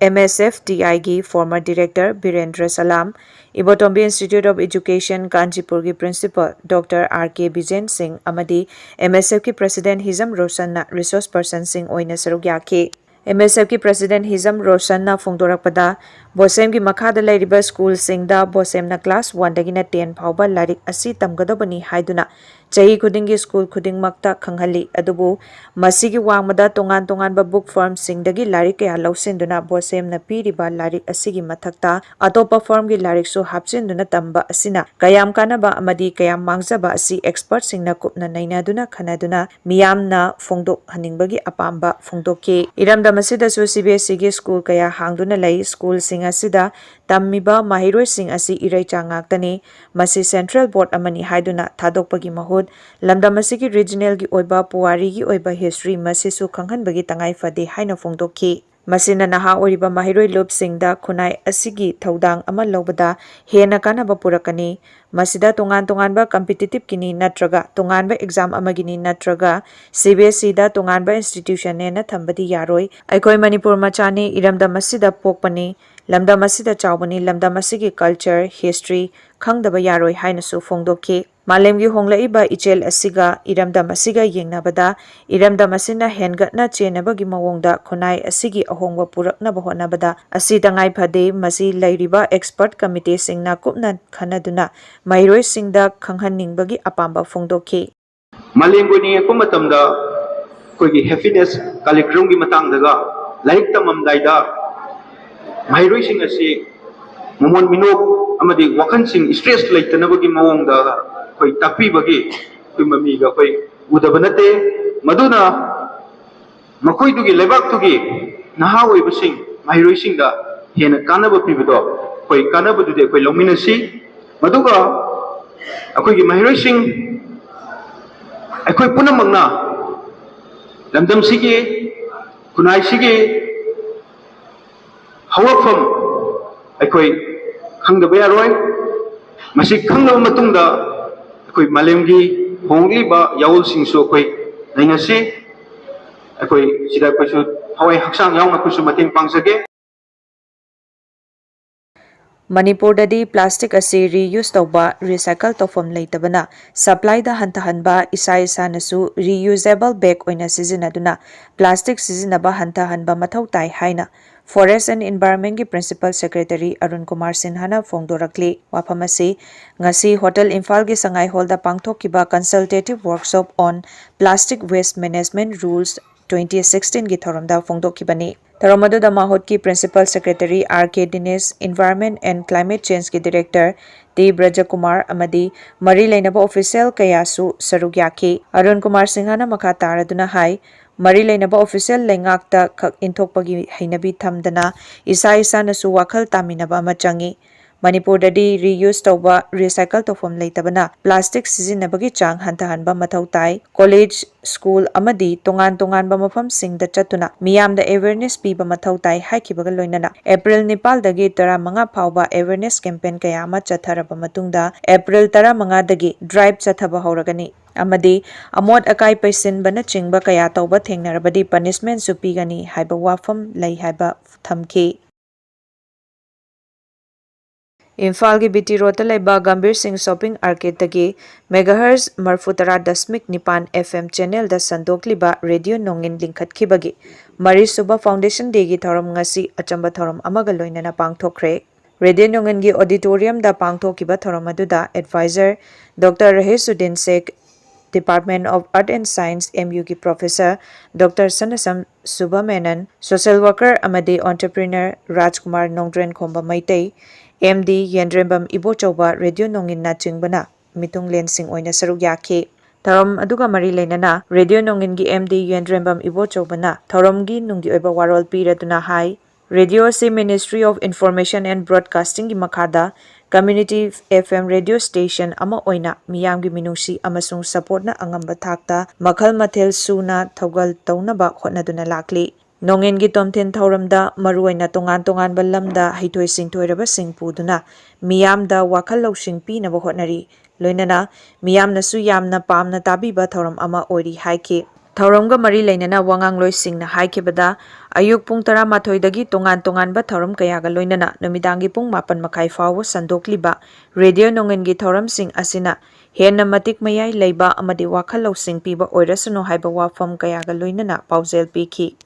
M S F T ꯑꯥꯏꯒꯤ former director Birendra Salam, Ibotombi Institute of Education ꯀꯥꯟꯆꯤꯄꯨꯔꯒꯤ principal Doctor R K Bijen Singh ꯑꯃꯗꯤ M S F ꯀꯤ president ꯍꯤꯖꯝ ꯔꯣꯁꯟꯅ resource person ꯁꯤꯡ ꯑꯣꯏꯅ ꯁꯔꯨꯛ ꯌꯥꯈꯤ꯫ M S F ꯀꯤ president ꯍꯤꯖꯝ ꯔꯣꯁꯟꯅ ꯐꯣꯡꯗꯣꯔꯛꯄꯗ, ꯕꯣꯁꯦꯝꯒꯤ ꯃꯈꯥꯗ ꯂꯩꯔꯤꯕ ꯁ꯭ꯀꯨꯜꯁꯤꯡꯗ ꯕꯣꯁꯦꯝꯅ class one ꯗꯒꯤꯅ ten ꯐꯥꯎꯕ ꯂꯥꯏꯔꯤꯛ ꯑꯁꯤ ꯇꯝꯒꯗꯕꯅꯤ ꯍꯥꯏꯗꯨꯅ ꯆꯍꯤ ꯈꯨꯗꯤꯡꯒꯤ ꯁ꯭ꯀꯨꯜ ꯈꯨꯗꯤꯡꯃꯛꯇ ꯈꯪꯍꯜꯂꯤ꯫ ꯑꯗꯨꯕꯨ ꯃꯁꯤꯒꯤ ꯋꯥꯡꯃꯗ ꯇꯣꯉꯥꯟ ꯇꯣꯉꯥꯟꯕ book firm ꯁꯤꯡꯗꯒꯤ ꯂꯥꯏꯔꯤꯛ ꯀꯌꯥ ꯂꯧꯁꯤꯟꯗꯨꯅ ꯕꯣꯁꯦꯝꯅ ꯄꯤꯔꯤꯕ ꯂꯥꯏꯔꯤꯛ ꯑꯁꯤꯒꯤ ꯃꯊꯛꯇ ꯑꯇꯣꯞꯄ firm ꯒꯤ ꯂꯥꯏꯔꯤꯛꯁꯨ ꯍꯥꯞꯆꯤꯟꯗꯨꯅ ꯇꯝꯕ ꯑꯁꯤꯅ ꯀꯌꯥꯝ ꯀꯥꯟꯅꯕ ꯑꯃꯗꯤ ꯀꯌꯥꯝ ꯃꯥꯡꯖꯕ ꯑꯁꯤ expert ꯁꯤꯡꯅ ꯀꯨꯞꯅ ꯅꯩꯅꯗꯨꯅ ꯈꯟꯅꯗꯨꯅ ꯃꯤꯌꯥꯝꯅ ꯐꯣꯡꯗꯣꯛꯍꯟꯅꯤꯡꯕꯒꯤ ꯑꯄꯥꯝꯕ ꯐꯣꯡꯗꯣꯛꯈꯤ꯫ ꯏꯔꯝꯗꯝ ꯑꯁꯤꯗꯁꯨ C B S E ꯒꯤ ꯁ꯭ꯀꯨꯜ ꯀꯌꯥ ꯍꯥꯡꯗꯨꯅ ꯂꯩ꯫ ꯁ꯭ꯀꯨꯜꯁꯤꯡ ꯑꯁꯤꯗ ꯇꯝꯃꯤꯕ ꯃꯍꯩꯔꯣꯏꯁꯤꯡ ꯑꯁꯤ ꯏꯔꯩꯆꯥ ꯉꯥꯛꯇꯅꯤ꯫ ꯃꯁꯤ central board ꯑꯃꯅꯤ ꯍꯥꯏꯗꯨꯅ ꯊꯥꯗꯣꯛꯄꯒꯤ ꯃꯍꯨꯠ, ꯂꯝꯗꯝ ꯑꯁꯤꯒꯤ regional ꯒꯤ ꯑꯣꯏꯕ ꯄꯨꯋꯥꯔꯤꯒꯤ ꯑꯣꯏꯕ history ꯃꯁꯤꯁꯨ ꯈꯪꯍꯟꯕꯒꯤ ꯇꯉꯥꯏ ꯐꯗꯦ ꯍꯥꯏꯅ ꯐꯣꯡꯗꯣꯛꯈꯤ꯫ ꯃꯁꯤꯅ ꯅꯍꯥ ꯑꯣꯏꯔꯤꯕ ꯃꯍꯩꯔꯣꯏ ꯂꯨꯞꯁꯤꯡꯗ ꯈꯨꯟꯅꯥꯏ ꯑꯁꯤꯒꯤ ꯊꯧꯗꯥꯡ ꯑꯃ ꯂꯧꯕꯗ ꯍꯦꯟꯅ ꯀꯥꯟꯅꯕ ꯄꯨꯔꯛꯀꯅꯤ꯫ ꯃꯁꯤꯗ ꯇꯣꯉꯥꯟ ꯇꯣꯉꯥꯟꯕ competitive ꯀꯤꯅꯤ ꯅꯠꯇ꯭ꯔꯒ ꯇꯣꯉꯥꯟꯕ exam ꯑꯃꯒꯤꯅꯤ ꯅꯠꯇ꯭ꯔꯒ C B S E ꯗ ꯇꯣꯉꯥꯟꯕ institution ꯅꯦꯅ ꯊꯝꯕꯗꯤ ꯌꯥꯔꯣꯏ꯫ ꯑꯩꯈꯣꯏ ꯃꯅꯤꯄꯨꯔ ꯃꯆꯥꯅꯤ, ꯏꯔꯝꯗꯝ ꯑꯁꯤꯗ ꯄꯣꯛꯄꯅꯤ, ꯂꯝꯗꯝ ꯑꯁꯤꯗ ꯆꯥꯎꯕꯅꯤ, ꯂꯝꯗꯝ ꯑꯁꯤꯒꯤ culture, history ꯈꯪꯗꯕ ꯌꯥꯔꯣꯏ ꯍꯥꯏꯅꯁꯨ ꯐꯣꯡꯗꯣꯛꯈꯤ꯫ ꯃꯥꯂꯦꯝꯒꯤ ꯍꯣꯡꯂꯛꯏꯕ ꯏꯆꯦꯜ ꯑꯁꯤꯒ ꯏꯔꯝꯗꯝ ꯑꯁꯤꯒ ꯌꯦꯡꯅꯕꯗ, ꯏꯔꯝꯗꯝ ꯑꯁꯤꯅ ꯍꯦꯟꯒꯠꯅ ꯆꯦꯟꯅꯕꯒꯤ ꯃꯑꯣꯡꯗ ꯈꯨꯟꯅꯥꯏ ꯑꯁꯤꯒꯤ ꯑꯍꯣꯡꯕ ꯄꯨꯔꯛꯅꯕ ꯍꯣꯠꯅꯕꯗ ꯑꯁꯤ ꯇꯉꯥꯏ ꯐꯗꯦ꯫ ꯃꯁꯤ ꯂꯩꯔꯤꯕ expert committee ꯁꯤꯡꯅ ꯀꯨꯞꯅ ꯈꯟꯅꯗꯨꯅ ꯃꯍꯩꯔꯣꯏꯁꯤꯡꯗ ꯈꯪꯍꯟꯅꯤꯡꯕꯒꯤ ꯑꯄꯥꯝꯕ ꯐꯣꯡꯗꯣꯛꯈꯤ꯫ ꯃꯥꯂꯦꯝꯕꯨ ꯌꯦꯡꯉꯛꯄ ꯃꯇꯝꯗ ꯑꯩꯈꯣꯏꯒꯤ happiness, ꯀꯥꯂꯤꯒ꯭ꯔꯝꯒꯤ ꯃꯇꯥꯡꯗꯒ ꯂꯥꯏꯔꯤꯛ ꯇꯝꯃꯝꯗꯥꯏꯗ ꯃꯍꯩꯔꯣꯏꯁꯤꯡ ꯑꯁꯤ ꯃꯃꯣꯟ ꯃꯤꯅꯣꯛ ꯑꯃꯗꯤ ꯋꯥꯈꯜꯁꯤꯡ stress ꯂꯩꯇꯅꯕꯒꯤ ꯃꯑꯣꯡꯗ ꯑꯩꯈꯣꯏ ꯇꯥꯛꯄꯤꯕꯒꯤ ꯑꯩꯈꯣꯏ ꯃꯃꯤꯒ ꯑꯩꯈꯣꯏ ꯎꯗꯕ ꯅꯠꯇꯦ꯫ ꯃꯗꯨꯅ ꯃꯈꯣꯏꯗꯨꯒꯤ ꯂꯩꯕꯥꯛꯇꯨꯒꯤ ꯅꯍꯥ ꯑꯣꯏꯕꯁꯤꯡ, ꯃꯍꯩꯔꯣꯏꯁꯤꯡꯗ ꯍꯦꯟꯅ ꯀꯥꯟꯅꯕ ꯄꯤꯕꯗꯣ, ꯑꯩꯈꯣꯏ ꯀꯥꯟꯅꯕꯗꯨꯗꯤ ꯑꯩꯈꯣꯏ ꯂꯧꯃꯤꯟꯅꯁꯤ꯫ ꯃꯗꯨꯒ ꯑꯩꯈꯣꯏꯒꯤ ꯃꯍꯩꯔꯣꯏꯁꯤꯡ, ꯑꯩꯈꯣꯏ ꯄꯨꯝꯅꯃꯛꯅ ꯂꯝꯗꯝꯁꯤꯒꯤ, ꯈꯨꯟꯅꯥꯏꯁꯤꯒꯤ ꯍꯧꯔꯛꯐꯝ ꯑꯩꯈꯣꯏ ꯈꯪꯗꯕ ꯌꯥꯔꯣꯏ꯫ ꯃꯁꯤ ꯈꯪꯂꯕ ꯃꯇꯨꯡꯗ ꯑꯩꯈꯣꯏ ꯃꯥꯂꯦꯝꯒꯤ ꯍꯣꯡꯂꯤꯕ ꯌꯥꯑꯣꯜꯁꯤꯡꯁꯨ ꯑꯩꯈꯣꯏ ꯅꯩꯅꯁꯤ꯫ ꯑꯩꯈꯣꯏ ꯁꯤꯗ ꯑꯩꯈꯣꯏꯁꯨ ꯊꯋꯥꯏ ꯍꯛꯆꯥꯡ ꯌꯥꯎꯅ ꯑꯩꯈꯣꯏꯁꯨ ꯃꯇꯦꯡ ꯄꯥꯡꯖꯒꯦ꯫ ꯃꯅꯤꯄꯨꯔꯗꯗꯤ ꯄ꯭ꯂꯥꯁꯇꯤꯛ ꯑꯁꯤ ꯔꯤꯌꯨꯁ ꯇꯧꯕ, ꯔꯤꯁꯥꯏꯀꯜ ꯇꯧꯐꯝ ꯂꯩꯇꯕꯅ ꯁꯄ꯭ꯂꯥꯏꯗ ꯍꯟꯊꯍꯟꯕ, ꯏꯁꯥ ꯏꯁꯥꯅꯁꯨ ꯔꯤꯌꯨꯖꯦꯕꯜ ꯕꯦꯒ ꯑꯣꯏꯅ ꯁꯤꯖꯤꯟꯅꯗꯨꯅ ꯄ꯭ꯂꯥꯁꯇꯤꯛ ꯁꯤꯖꯤꯟꯅꯕ ꯍꯟꯊꯍꯟꯕ ꯃꯊꯧ ꯇꯥꯏ ꯍꯥꯏꯅ Forest and Environment ꯀꯤ Principal Secretary ꯑꯔꯨꯟ ꯀꯨꯃꯥꯔ ꯁꯤꯟꯍꯥꯅ ꯐꯣꯡꯗꯣꯔꯛꯂꯤ꯫ ꯋꯥꯐꯝ ꯑꯁꯤ ꯉꯁꯤ ꯍꯣꯇꯦꯜ ꯏꯝꯐꯥꯜꯒꯤ ꯁꯉꯥꯏ ꯍꯣꯜꯗ ꯄꯥꯡꯊꯣꯛꯈꯤꯕ Consultative Workshop on Plastic Waste Management Rules twenty sixteen ꯒꯤ ꯊꯧꯔꯝꯗ ꯐꯣꯡꯗꯣꯛꯈꯤꯕꯅꯤ꯫ ꯊꯧꯔꯝ ꯑꯗꯨꯗ ꯃꯍꯨꯠꯀꯤ Principal Secretary R K Dinesh, Environment and Climate Change ꯀꯤ Director ꯇꯤ ꯕ꯭ꯔꯖꯀꯨꯃꯥꯔ ꯑꯃꯗꯤ ꯃꯔꯤ ꯂꯩꯅꯕ official ꯀꯌꯥꯁꯨ ꯁꯔꯨꯛ ꯌꯥꯈꯤ꯫ ꯑꯔꯨꯟ ꯀꯨꯃꯥꯔ ꯁꯤꯡꯍꯅ ꯃꯈꯥ ꯇꯥꯔꯗꯨꯅ ꯍꯥꯏ, ꯃꯔꯤ ꯂꯩꯅꯕ official ꯂꯩꯉꯥꯛꯇ ꯈꯛ ꯏꯟꯊꯣꯛꯄꯒꯤ ꯍꯩꯅꯕꯤ ꯊꯝꯗꯅ ꯏꯁꯥ ꯏꯁꯥꯅꯁꯨ ꯋꯥꯈꯜ ꯇꯥꯃꯤꯟꯅꯕ ꯑꯃ ꯆꯪꯏ꯫ ꯃꯅꯤꯄꯨꯔꯗꯗꯤ ꯔꯤꯌꯨꯁ ꯇꯧꯕ, ꯔꯤꯁꯥꯏꯀꯜ ꯇꯧꯐꯝ ꯂꯩꯇꯕꯅ ꯄ꯭ꯂꯥꯁꯇꯤꯛ ꯁꯤꯖꯤꯟꯅꯕꯒꯤ ꯆꯥꯡ ꯍꯟꯊꯍꯟꯕ ꯃꯊꯧ ꯇꯥꯏ꯫ ꯀꯣꯂꯦꯖ, ꯁ꯭ꯀꯨꯜ ꯑꯃꯗꯤ ꯇꯣꯉꯥꯟ ꯇꯣꯉꯥꯟꯕ ꯃꯐꯝꯁꯤꯡꯗ ꯆꯠꯇꯨꯅ ꯃꯤꯌꯥꯝꯗ awareness ꯄꯤꯕ ꯃꯊꯧ ꯇꯥꯏ ꯍꯥꯏꯈꯤꯕꯒ ꯂꯣꯏꯅꯅ April ꯅꯤꯄꯥꯜꯗꯒꯤ ꯇꯔꯥꯃꯉꯥ ꯐꯥꯎꯕ awareness campaign ꯀꯌꯥ ꯑꯃ ꯆꯠꯊꯔꯕ ꯃꯇꯨꯡꯗ April ꯇꯔꯥꯃꯉꯥꯗꯒꯤ drive ꯆꯠꯊꯕ ꯍꯧꯔꯒꯅꯤ ꯑꯃꯗꯤ ꯑꯃꯣꯠ ꯑꯀꯥꯏ ꯄꯩꯁꯤꯟꯕꯅꯆꯤꯡꯕ ꯀꯌꯥ ꯇꯧꯕ ꯊꯦꯡꯅꯔꯕꯗꯤ punishmentꯁꯨ ꯄꯤꯒꯅꯤ ꯍꯥꯏꯕ ꯋꯥꯐꯝ ꯂꯩ ꯍꯥꯏꯕ ꯊꯝꯈꯤ꯫ ꯏꯝꯐꯥꯜꯒꯤ ꯕꯤ ꯇꯤ ꯔꯣꯗꯇ ꯂꯩꯕ ꯒꯝꯚꯤꯔ ꯁꯤꯡ ꯁꯣꯄꯤꯡ ꯑꯥꯔꯀꯦꯗꯇꯒꯤ megahertz ꯃꯔꯤꯐꯨ ꯇꯔꯥ ꯗꯁꯃꯤꯛ ꯅꯤꯄꯥꯟ F M channelꯗ ꯁꯟꯗꯣꯛꯂꯤꯕ ꯔꯦꯗꯤꯑꯣ ꯅꯣꯡꯉꯤꯟ ꯂꯤꯡꯈꯠꯈꯤꯕꯒꯤ ꯃꯔꯤꯁꯨꯕ Foundation Dayꯒꯤ ꯊꯧꯔꯝ ꯉꯁꯤ ꯑꯆꯝꯕ ꯊꯧꯔꯝ ꯑꯃꯒ ꯂꯣꯏꯅꯅ ꯄꯥꯡꯊꯣꯛꯈ꯭ꯔꯦ꯫ ꯔꯦꯗꯤꯑꯣ ꯅꯣꯡꯉꯤꯟꯒꯤ auditoriumꯗ ꯄꯥꯡꯊꯣꯛꯈꯤꯕ ꯊꯧꯔꯝ ꯑꯗꯨꯗ advisor Doctor ꯔꯍꯤꯁꯨꯗꯤꯟ Sheikh, Department of Earth and Science, M U ꯒꯤ professor Doctor ꯁꯅꯁꯝ ꯁꯨꯕꯃꯦꯅꯟ, social worker ꯑꯃꯗꯤ entrepreneur ꯔꯥꯖꯀꯨꯃꯥꯔ ꯅꯣꯡꯗ꯭ꯔꯦꯟ ꯈꯣꯝꯕ Meitei, M D ꯌꯦꯟꯗ꯭ꯔꯦꯝꯕꯝ Ibochouba, radio ꯅꯣꯡꯉꯤꯟꯅꯆꯤꯡꯕꯅ ꯃꯤꯇꯨꯡꯂꯦꯟꯁꯤꯡ ꯑꯣꯏꯅ ꯁꯔꯨꯛ ꯌꯥꯈꯤ꯫ ꯊꯧꯔꯝ ꯑꯗꯨꯒ ꯃꯔꯤ ꯂꯩꯅꯅ ꯔꯦꯗꯤꯑꯣ ꯅꯣꯡꯉꯤꯟꯒꯤ M D ꯌꯦꯟꯗ꯭ꯔꯦꯝꯕꯝ ꯏꯕꯣꯆꯧꯕꯅ ꯊꯧꯔꯝꯒꯤ ꯅꯨꯡꯒꯤ ꯑꯣꯏꯕ ꯋꯥꯔꯣꯜ ꯄꯤꯔꯗꯨꯅ ꯍꯥꯏ, ꯔꯦꯗꯤꯑꯣ ꯑꯁꯤ Ministry of Information and Broadcastingꯒꯤ ꯃꯈꯥꯗ community F M radio station ꯑꯃ ꯑꯣꯏꯅ ꯃꯤꯌꯥꯝꯒꯤ ꯃꯤꯅꯨꯡꯁꯤ ꯑꯃꯁꯨꯡ supportꯅ ꯑꯉꯝꯕ ꯊꯥꯛꯇ ꯃꯈꯜ ꯃꯊꯦꯜ ꯁꯨꯅ ꯊꯧꯒꯜ ꯇꯧꯅꯕ ꯍꯣꯠꯅꯗꯨꯅ ꯂꯥꯛꯂꯤ꯫ ꯅꯣꯡꯉꯤꯟꯒꯤ ꯇꯣꯝꯊꯤꯟ ꯊꯧꯔꯝꯗ ꯃꯔꯨꯑꯣꯏꯅ ꯇꯣꯉꯥꯟ ꯇꯣꯉꯥꯟꯕ ꯂꯝꯗ ꯍꯩꯊꯣꯏ ꯁꯤꯡꯊꯣꯏꯔꯕꯁꯤꯡ ꯄꯨꯗꯨꯅ ꯃꯤꯌꯥꯝꯗ ꯋꯥꯈꯜ ꯂꯧꯁꯤꯡ ꯄꯤꯅꯕ ꯍꯣꯠꯅꯔꯤ꯫ ꯂꯣꯏꯅꯅ ꯃꯤꯌꯥꯝꯅꯁꯨ ꯌꯥꯝꯅ ꯄꯥꯝꯅ ꯇꯥꯕꯤꯕ ꯊꯧꯔꯝ ꯑꯃ ꯑꯣꯏꯔꯤ ꯍꯥꯏꯈꯤ꯫ ꯊꯧꯔꯝꯒ ꯃꯔꯤ ꯂꯩꯅꯅ ꯋꯥꯉꯥꯡꯂꯣꯏꯁꯤꯡꯅ ꯍꯥꯏꯈꯤꯕꯗ, ꯑꯌꯨꯛ ꯄꯨꯡ ꯇꯔꯥꯃꯥꯊꯣꯏꯗꯒꯤ ꯇꯣꯉꯥꯟ ꯇꯣꯉꯥꯟꯕ ꯊꯧꯔꯝ ꯀꯌꯥꯒ ꯂꯣꯏꯅꯅ ꯅꯨꯃꯤꯗꯥꯡꯒꯤ ꯄꯨꯡ ꯃꯥꯄꯟ ꯃꯈꯥꯏ ꯐꯥꯎꯕ ꯁꯟꯗꯣꯛꯂꯤꯕ ꯔꯦꯗꯤꯑꯣ ꯅꯣꯡꯉꯤꯟꯒꯤ ꯊꯧꯔꯝꯁꯤꯡ ꯑꯁꯤꯅ ꯍꯦꯟꯅ ꯃꯇꯤꯛ ꯃꯌꯥꯏ ꯂꯩꯕ ꯑꯃꯗꯤ ꯋꯥꯈꯜ ꯂꯧꯁꯤꯡ ꯄꯤꯕ ꯑꯣꯏꯔꯁꯅꯨ ꯍꯥꯏꯕ ꯋꯥꯐꯝ ꯀꯌꯥꯒ ꯂꯣꯏꯅꯅ ꯄꯥꯎꯖꯦꯜ ꯄꯤꯈꯤ꯫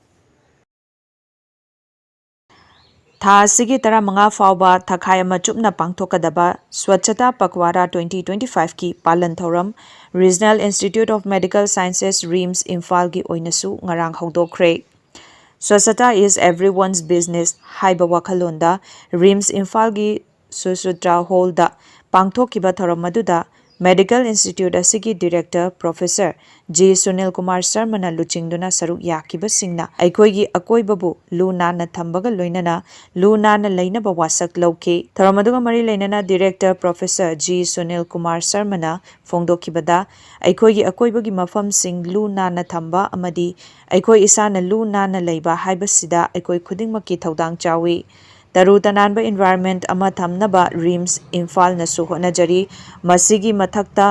ꯊꯥ ꯑꯁꯤꯒꯤ ꯇꯔꯥꯃꯉꯥ ꯐꯥꯎꯕ ꯊꯥꯈꯥꯏ ꯑꯃ ꯆꯨꯞꯅ ꯄꯥꯡꯊꯣꯛꯀꯗꯕ ꯁ꯭ꯋꯆꯇꯥ ꯄꯛꯋꯥꯔꯥ twenty twenty-five ꯀꯤ ꯄꯥꯂꯟ ꯊꯧꯔꯝ Regional Institute of Medical Sciences, RIMS, ꯏꯝꯐꯥꯜꯒꯤ ꯑꯣꯏꯅꯁꯨ ꯉꯔꯥꯡ ꯍꯧꯗꯣꯛꯈ꯭ꯔꯦ꯫ Swachhata is everyone's business ꯍꯥꯏꯕ ꯋꯥꯈꯜꯂꯣꯟꯗ RIMS ꯏꯝꯐꯥꯜꯒꯤ ꯁꯨꯁꯨꯇ꯭ꯔꯥ ꯍꯣꯜꯗ ꯄꯥꯡꯊꯣꯛꯈꯤꯕ ꯊꯧꯔꯝ ꯑꯗꯨꯗ Medical Institute ꯑꯁꯤꯒꯤ Director Professor G Sunil Kumar ꯁꯔꯃꯅ ꯂꯨꯆꯤꯡꯗꯨꯅ ꯁꯔꯨꯛ ꯌꯥꯈꯤꯕꯁꯤꯡꯅ ꯑꯩꯈꯣꯏꯒꯤ ꯑꯀꯣꯏꯕꯕꯨ ꯂꯨ ꯅꯥꯟꯅ ꯊꯝꯕꯒ ꯂꯣꯏꯅꯅ ꯂꯨ ꯅꯥꯟꯅ ꯂꯩꯅꯕ ꯋꯥꯁꯛ ꯂꯧꯈꯤ꯫ ꯊꯧꯔꯝ ꯑꯗꯨꯒ ꯃꯔꯤ ꯂꯩꯅꯅ Director Professor G Sunil Kumar ꯁꯔꯃꯅ ꯐꯣꯡꯗꯣꯛꯈꯤꯕꯗ, ꯑꯩꯈꯣꯏꯒꯤ ꯑꯀꯣꯏꯕꯒꯤ ꯃꯐꯝꯁꯤꯡ ꯂꯨ ꯅꯥꯟꯅ ꯊꯝꯕ ꯑꯃꯗꯤ ꯑꯩꯈꯣꯏ ꯏꯁꯥꯅ ꯂꯨ ꯅꯥꯟꯅ ꯂꯩꯕ ꯍꯥꯏꯕꯁꯤꯗ ꯑꯩꯈꯣꯏ ꯈꯨꯗꯤꯡꯃꯛꯀꯤ ꯊꯧꯗꯥꯡ ꯆꯥꯎꯏ꯫ ꯇꯔꯨ ꯇꯅꯥꯟꯕ environment ꯑꯃ ꯊꯝꯅꯕ RIMS ꯏꯝꯐꯥꯜꯅꯁꯨ ꯍꯣꯠꯅꯖꯔꯤ꯫ ꯃꯁꯤꯒꯤ ꯃꯊꯛꯇ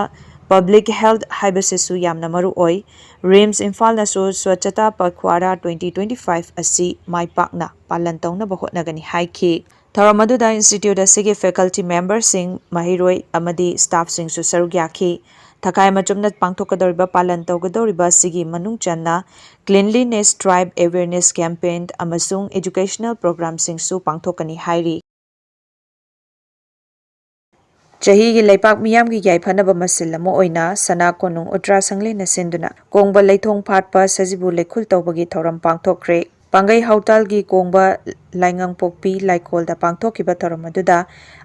public health ꯍꯥꯏꯕꯁꯤꯁꯨ ꯌꯥꯝꯅ ꯃꯔꯨ ꯑꯣꯏ꯫ RIMS ꯏꯝꯐꯥꯜꯅꯁꯨ Swachhata Pakhwara twenty twenty-five ꯑꯁꯤ ꯃꯥꯏ ꯄꯥꯛꯅ ꯄꯥꯂꯟ ꯇꯧꯅꯕ ꯍꯣꯠꯅꯒꯅꯤ ꯍꯥꯏꯈꯤ꯫ ꯊꯧꯔꯝ ꯑꯗꯨꯗ institute ꯑꯁꯤꯒꯤ faculty memberꯁꯤꯡ, ꯃꯍꯩꯔꯣꯏ ꯑꯃꯗꯤ staffꯁꯤꯡꯁꯨ ꯁꯔꯨꯛ ꯌꯥꯈꯤ꯫ ꯊꯈꯥꯏ ꯑꯃ ꯆꯨꯞꯅ ꯄꯥꯡꯊꯣꯛꯀꯗꯧꯔꯤꯕ, ꯄꯥꯂꯟ ꯇꯧꯒꯗꯧꯔꯤꯕ ꯑꯁꯤꯒꯤ ꯃꯅꯨꯡ ꯆꯟꯅ cleanliness drive, awareness campaign ꯑꯃꯁꯨꯡ educational programꯁꯤꯡꯁꯨ ꯄꯥꯡꯊꯣꯛꯀꯅꯤ ꯍꯥꯏꯔꯤ꯫ ꯆꯍꯤꯒꯤ ꯂꯩꯄꯥꯛ ꯃꯤꯌꯥꯝꯒꯤ ꯌꯥꯏꯐꯅꯕ ꯃꯁꯤꯜ ꯑꯃ ꯑꯣꯏꯅ ꯁꯅꯥ ꯀꯣꯅꯨꯡ ꯎꯇ꯭ꯔꯥ ꯁꯪꯂꯦꯟꯅ ꯁꯤꯟꯗꯨꯅ ꯀꯣꯡꯕ ꯂꯩꯊꯣꯡ ꯐꯥꯠꯄ ꯁꯖꯤꯕꯨ ꯂꯩꯈꯨꯜ ꯇꯧꯕꯒꯤ ꯊꯧꯔꯝ ꯄꯥꯡꯊꯣꯛꯈ꯭ꯔꯦ꯫ ꯄꯥꯡꯒꯩ ꯍꯥꯎꯇꯥꯜꯒꯤ ꯀꯣꯡꯕ ꯂꯥꯏꯉꯪꯄꯣꯛꯄꯤ ꯂꯥꯏꯀꯣꯜꯗ ꯄꯥꯡꯊꯣꯛꯈꯤꯕ ꯊꯧꯔꯝ ꯑꯗꯨꯗ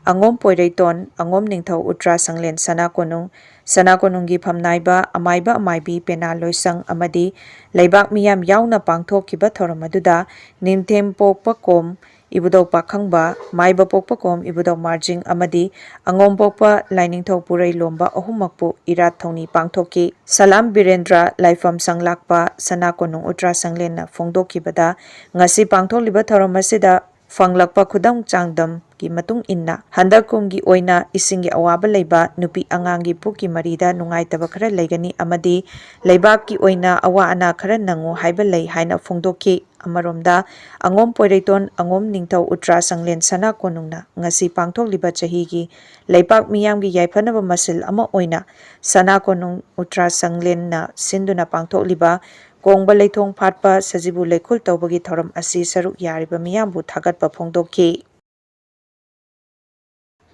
ꯑꯉꯣꯝ ꯄꯣꯏꯔꯩꯇꯣꯟ, ꯑꯉꯣꯝ ꯅꯤꯡꯊꯧ ꯎꯇ꯭ꯔꯥ ꯁꯪꯂꯦꯟ ꯁꯅꯥ ꯀꯣꯅꯨꯡ, ꯁꯅꯥ ꯀꯣꯅꯨꯡꯒꯤ ꯐꯝꯅꯥꯏꯕ ꯑꯃꯥꯏꯕ ꯑꯃꯥꯏꯕꯤ ꯄꯦꯅꯥ ꯂꯣꯏꯁꯪ ꯑꯃꯗꯤ ꯂꯩꯕꯥꯛ ꯃꯤꯌꯥꯝ ꯌꯥꯎꯅ ꯄꯥꯡꯊꯣꯛꯈꯤꯕ ꯊꯧꯔꯝ ꯑꯗꯨꯗ ꯅꯤꯡꯊꯦꯝ ꯄꯣꯛꯄ ꯀꯣꯝ ꯏꯕꯨꯙꯧ ꯄꯥꯈꯪꯕ, ꯃꯥꯏꯕ ꯄꯣꯛꯄ ꯀꯣꯝ ꯏꯕꯨꯙꯧ ꯃꯥꯔꯖꯤꯡ ꯑꯃꯗꯤ ꯑꯉꯣꯝ ꯄꯣꯛꯄ ꯂꯥꯏꯅꯤꯡꯊꯧ ꯄꯨꯔꯩꯂꯣꯝꯕ ꯑꯍꯨꯝꯃꯛꯄꯨ ꯏꯔꯥꯠ ꯊꯧꯅꯤ ꯄꯥꯡꯊꯣꯛꯈꯤ꯫ ꯁꯂꯥꯝ ꯕꯤꯔꯦꯟꯗ꯭ꯔ ꯂꯥꯏꯐꯝ ꯁꯪꯂꯥꯛꯄ ꯁꯅꯥ ꯀꯣꯅꯨꯡ ꯎꯇ꯭ꯔꯥ ꯁꯪꯂꯦꯟꯅ ꯐꯣꯡꯗꯣꯛꯈꯤꯕꯗ, ꯉꯁꯤ ꯄꯥꯡꯊꯣꯛꯂꯤꯕ ꯊꯧꯔꯝ ꯑꯁꯤꯗ ꯐꯪꯂꯛꯄ ꯈꯨꯗꯝ ꯆꯥꯡꯗꯝꯒꯤ ꯃꯇꯨꯡ ꯏꯟꯅ, ꯍꯟꯗꯛ ꯀꯨꯝꯒꯤ ꯑꯣꯏꯅ ꯏꯁꯤꯡꯒꯤ ꯑꯋꯥꯕ ꯂꯩꯕ ꯅꯨꯄꯤ ꯑꯉꯥꯡꯒꯤ ꯄꯨꯛꯀꯤ ꯃꯔꯤꯗ ꯅꯨꯡꯉꯥꯏꯇꯕ ꯈꯔ ꯂꯩꯒꯅꯤ ꯑꯃꯗꯤ ꯂꯩꯕꯥꯛꯀꯤ ꯑꯣꯏꯅ ꯑꯋꯥ ꯑꯅꯥ ꯈꯔ ꯅꯪꯉꯨ ꯍꯥꯏꯕ ꯂꯩ ꯍꯥꯏꯅ ꯐꯣꯡꯗꯣꯛꯈꯤ꯫ ꯑꯃꯔꯣꯝꯗ, ꯑꯉꯣꯝ ꯄꯣꯏꯔꯩꯇꯣꯟ ꯑꯉꯣꯝ ꯅꯤꯡꯊꯧ ꯎꯇ꯭ꯔꯥ ꯁꯪꯂꯦꯟ ꯁꯅꯥ ꯀꯣꯅꯨꯡꯅ ꯉꯁꯤ ꯄꯥꯡꯊꯣꯛꯂꯤꯕ ꯆꯍꯤꯒꯤ ꯂꯩꯄꯥꯛ ꯃꯤꯌꯥꯝꯒꯤ ꯌꯥꯏꯐꯅꯕ ꯃꯁꯤꯜ ꯑꯃ ꯑꯣꯏꯅ ꯁꯅꯥ ꯀꯣꯅꯨꯡ ꯎꯇ꯭ꯔꯥ ꯁꯪꯂꯦꯟꯅ ꯁꯤꯟꯗꯨꯅ ꯄꯥꯡꯊꯣꯛꯂꯤꯕ ꯀꯣꯡꯕ ꯂꯩꯊꯣꯡ ꯐꯥꯠꯄ ꯁꯖꯤꯕꯨ ꯂꯩꯈꯨꯜ ꯇꯧꯕꯒꯤ ꯊꯧꯔꯝ ꯑꯁꯤ ꯁꯔꯨꯛ ꯌꯥꯔꯤꯕ ꯃꯤꯌꯥꯝꯕꯨ ꯊꯥꯒꯠꯄ ꯐꯣꯡꯗꯣꯛꯈꯤ꯫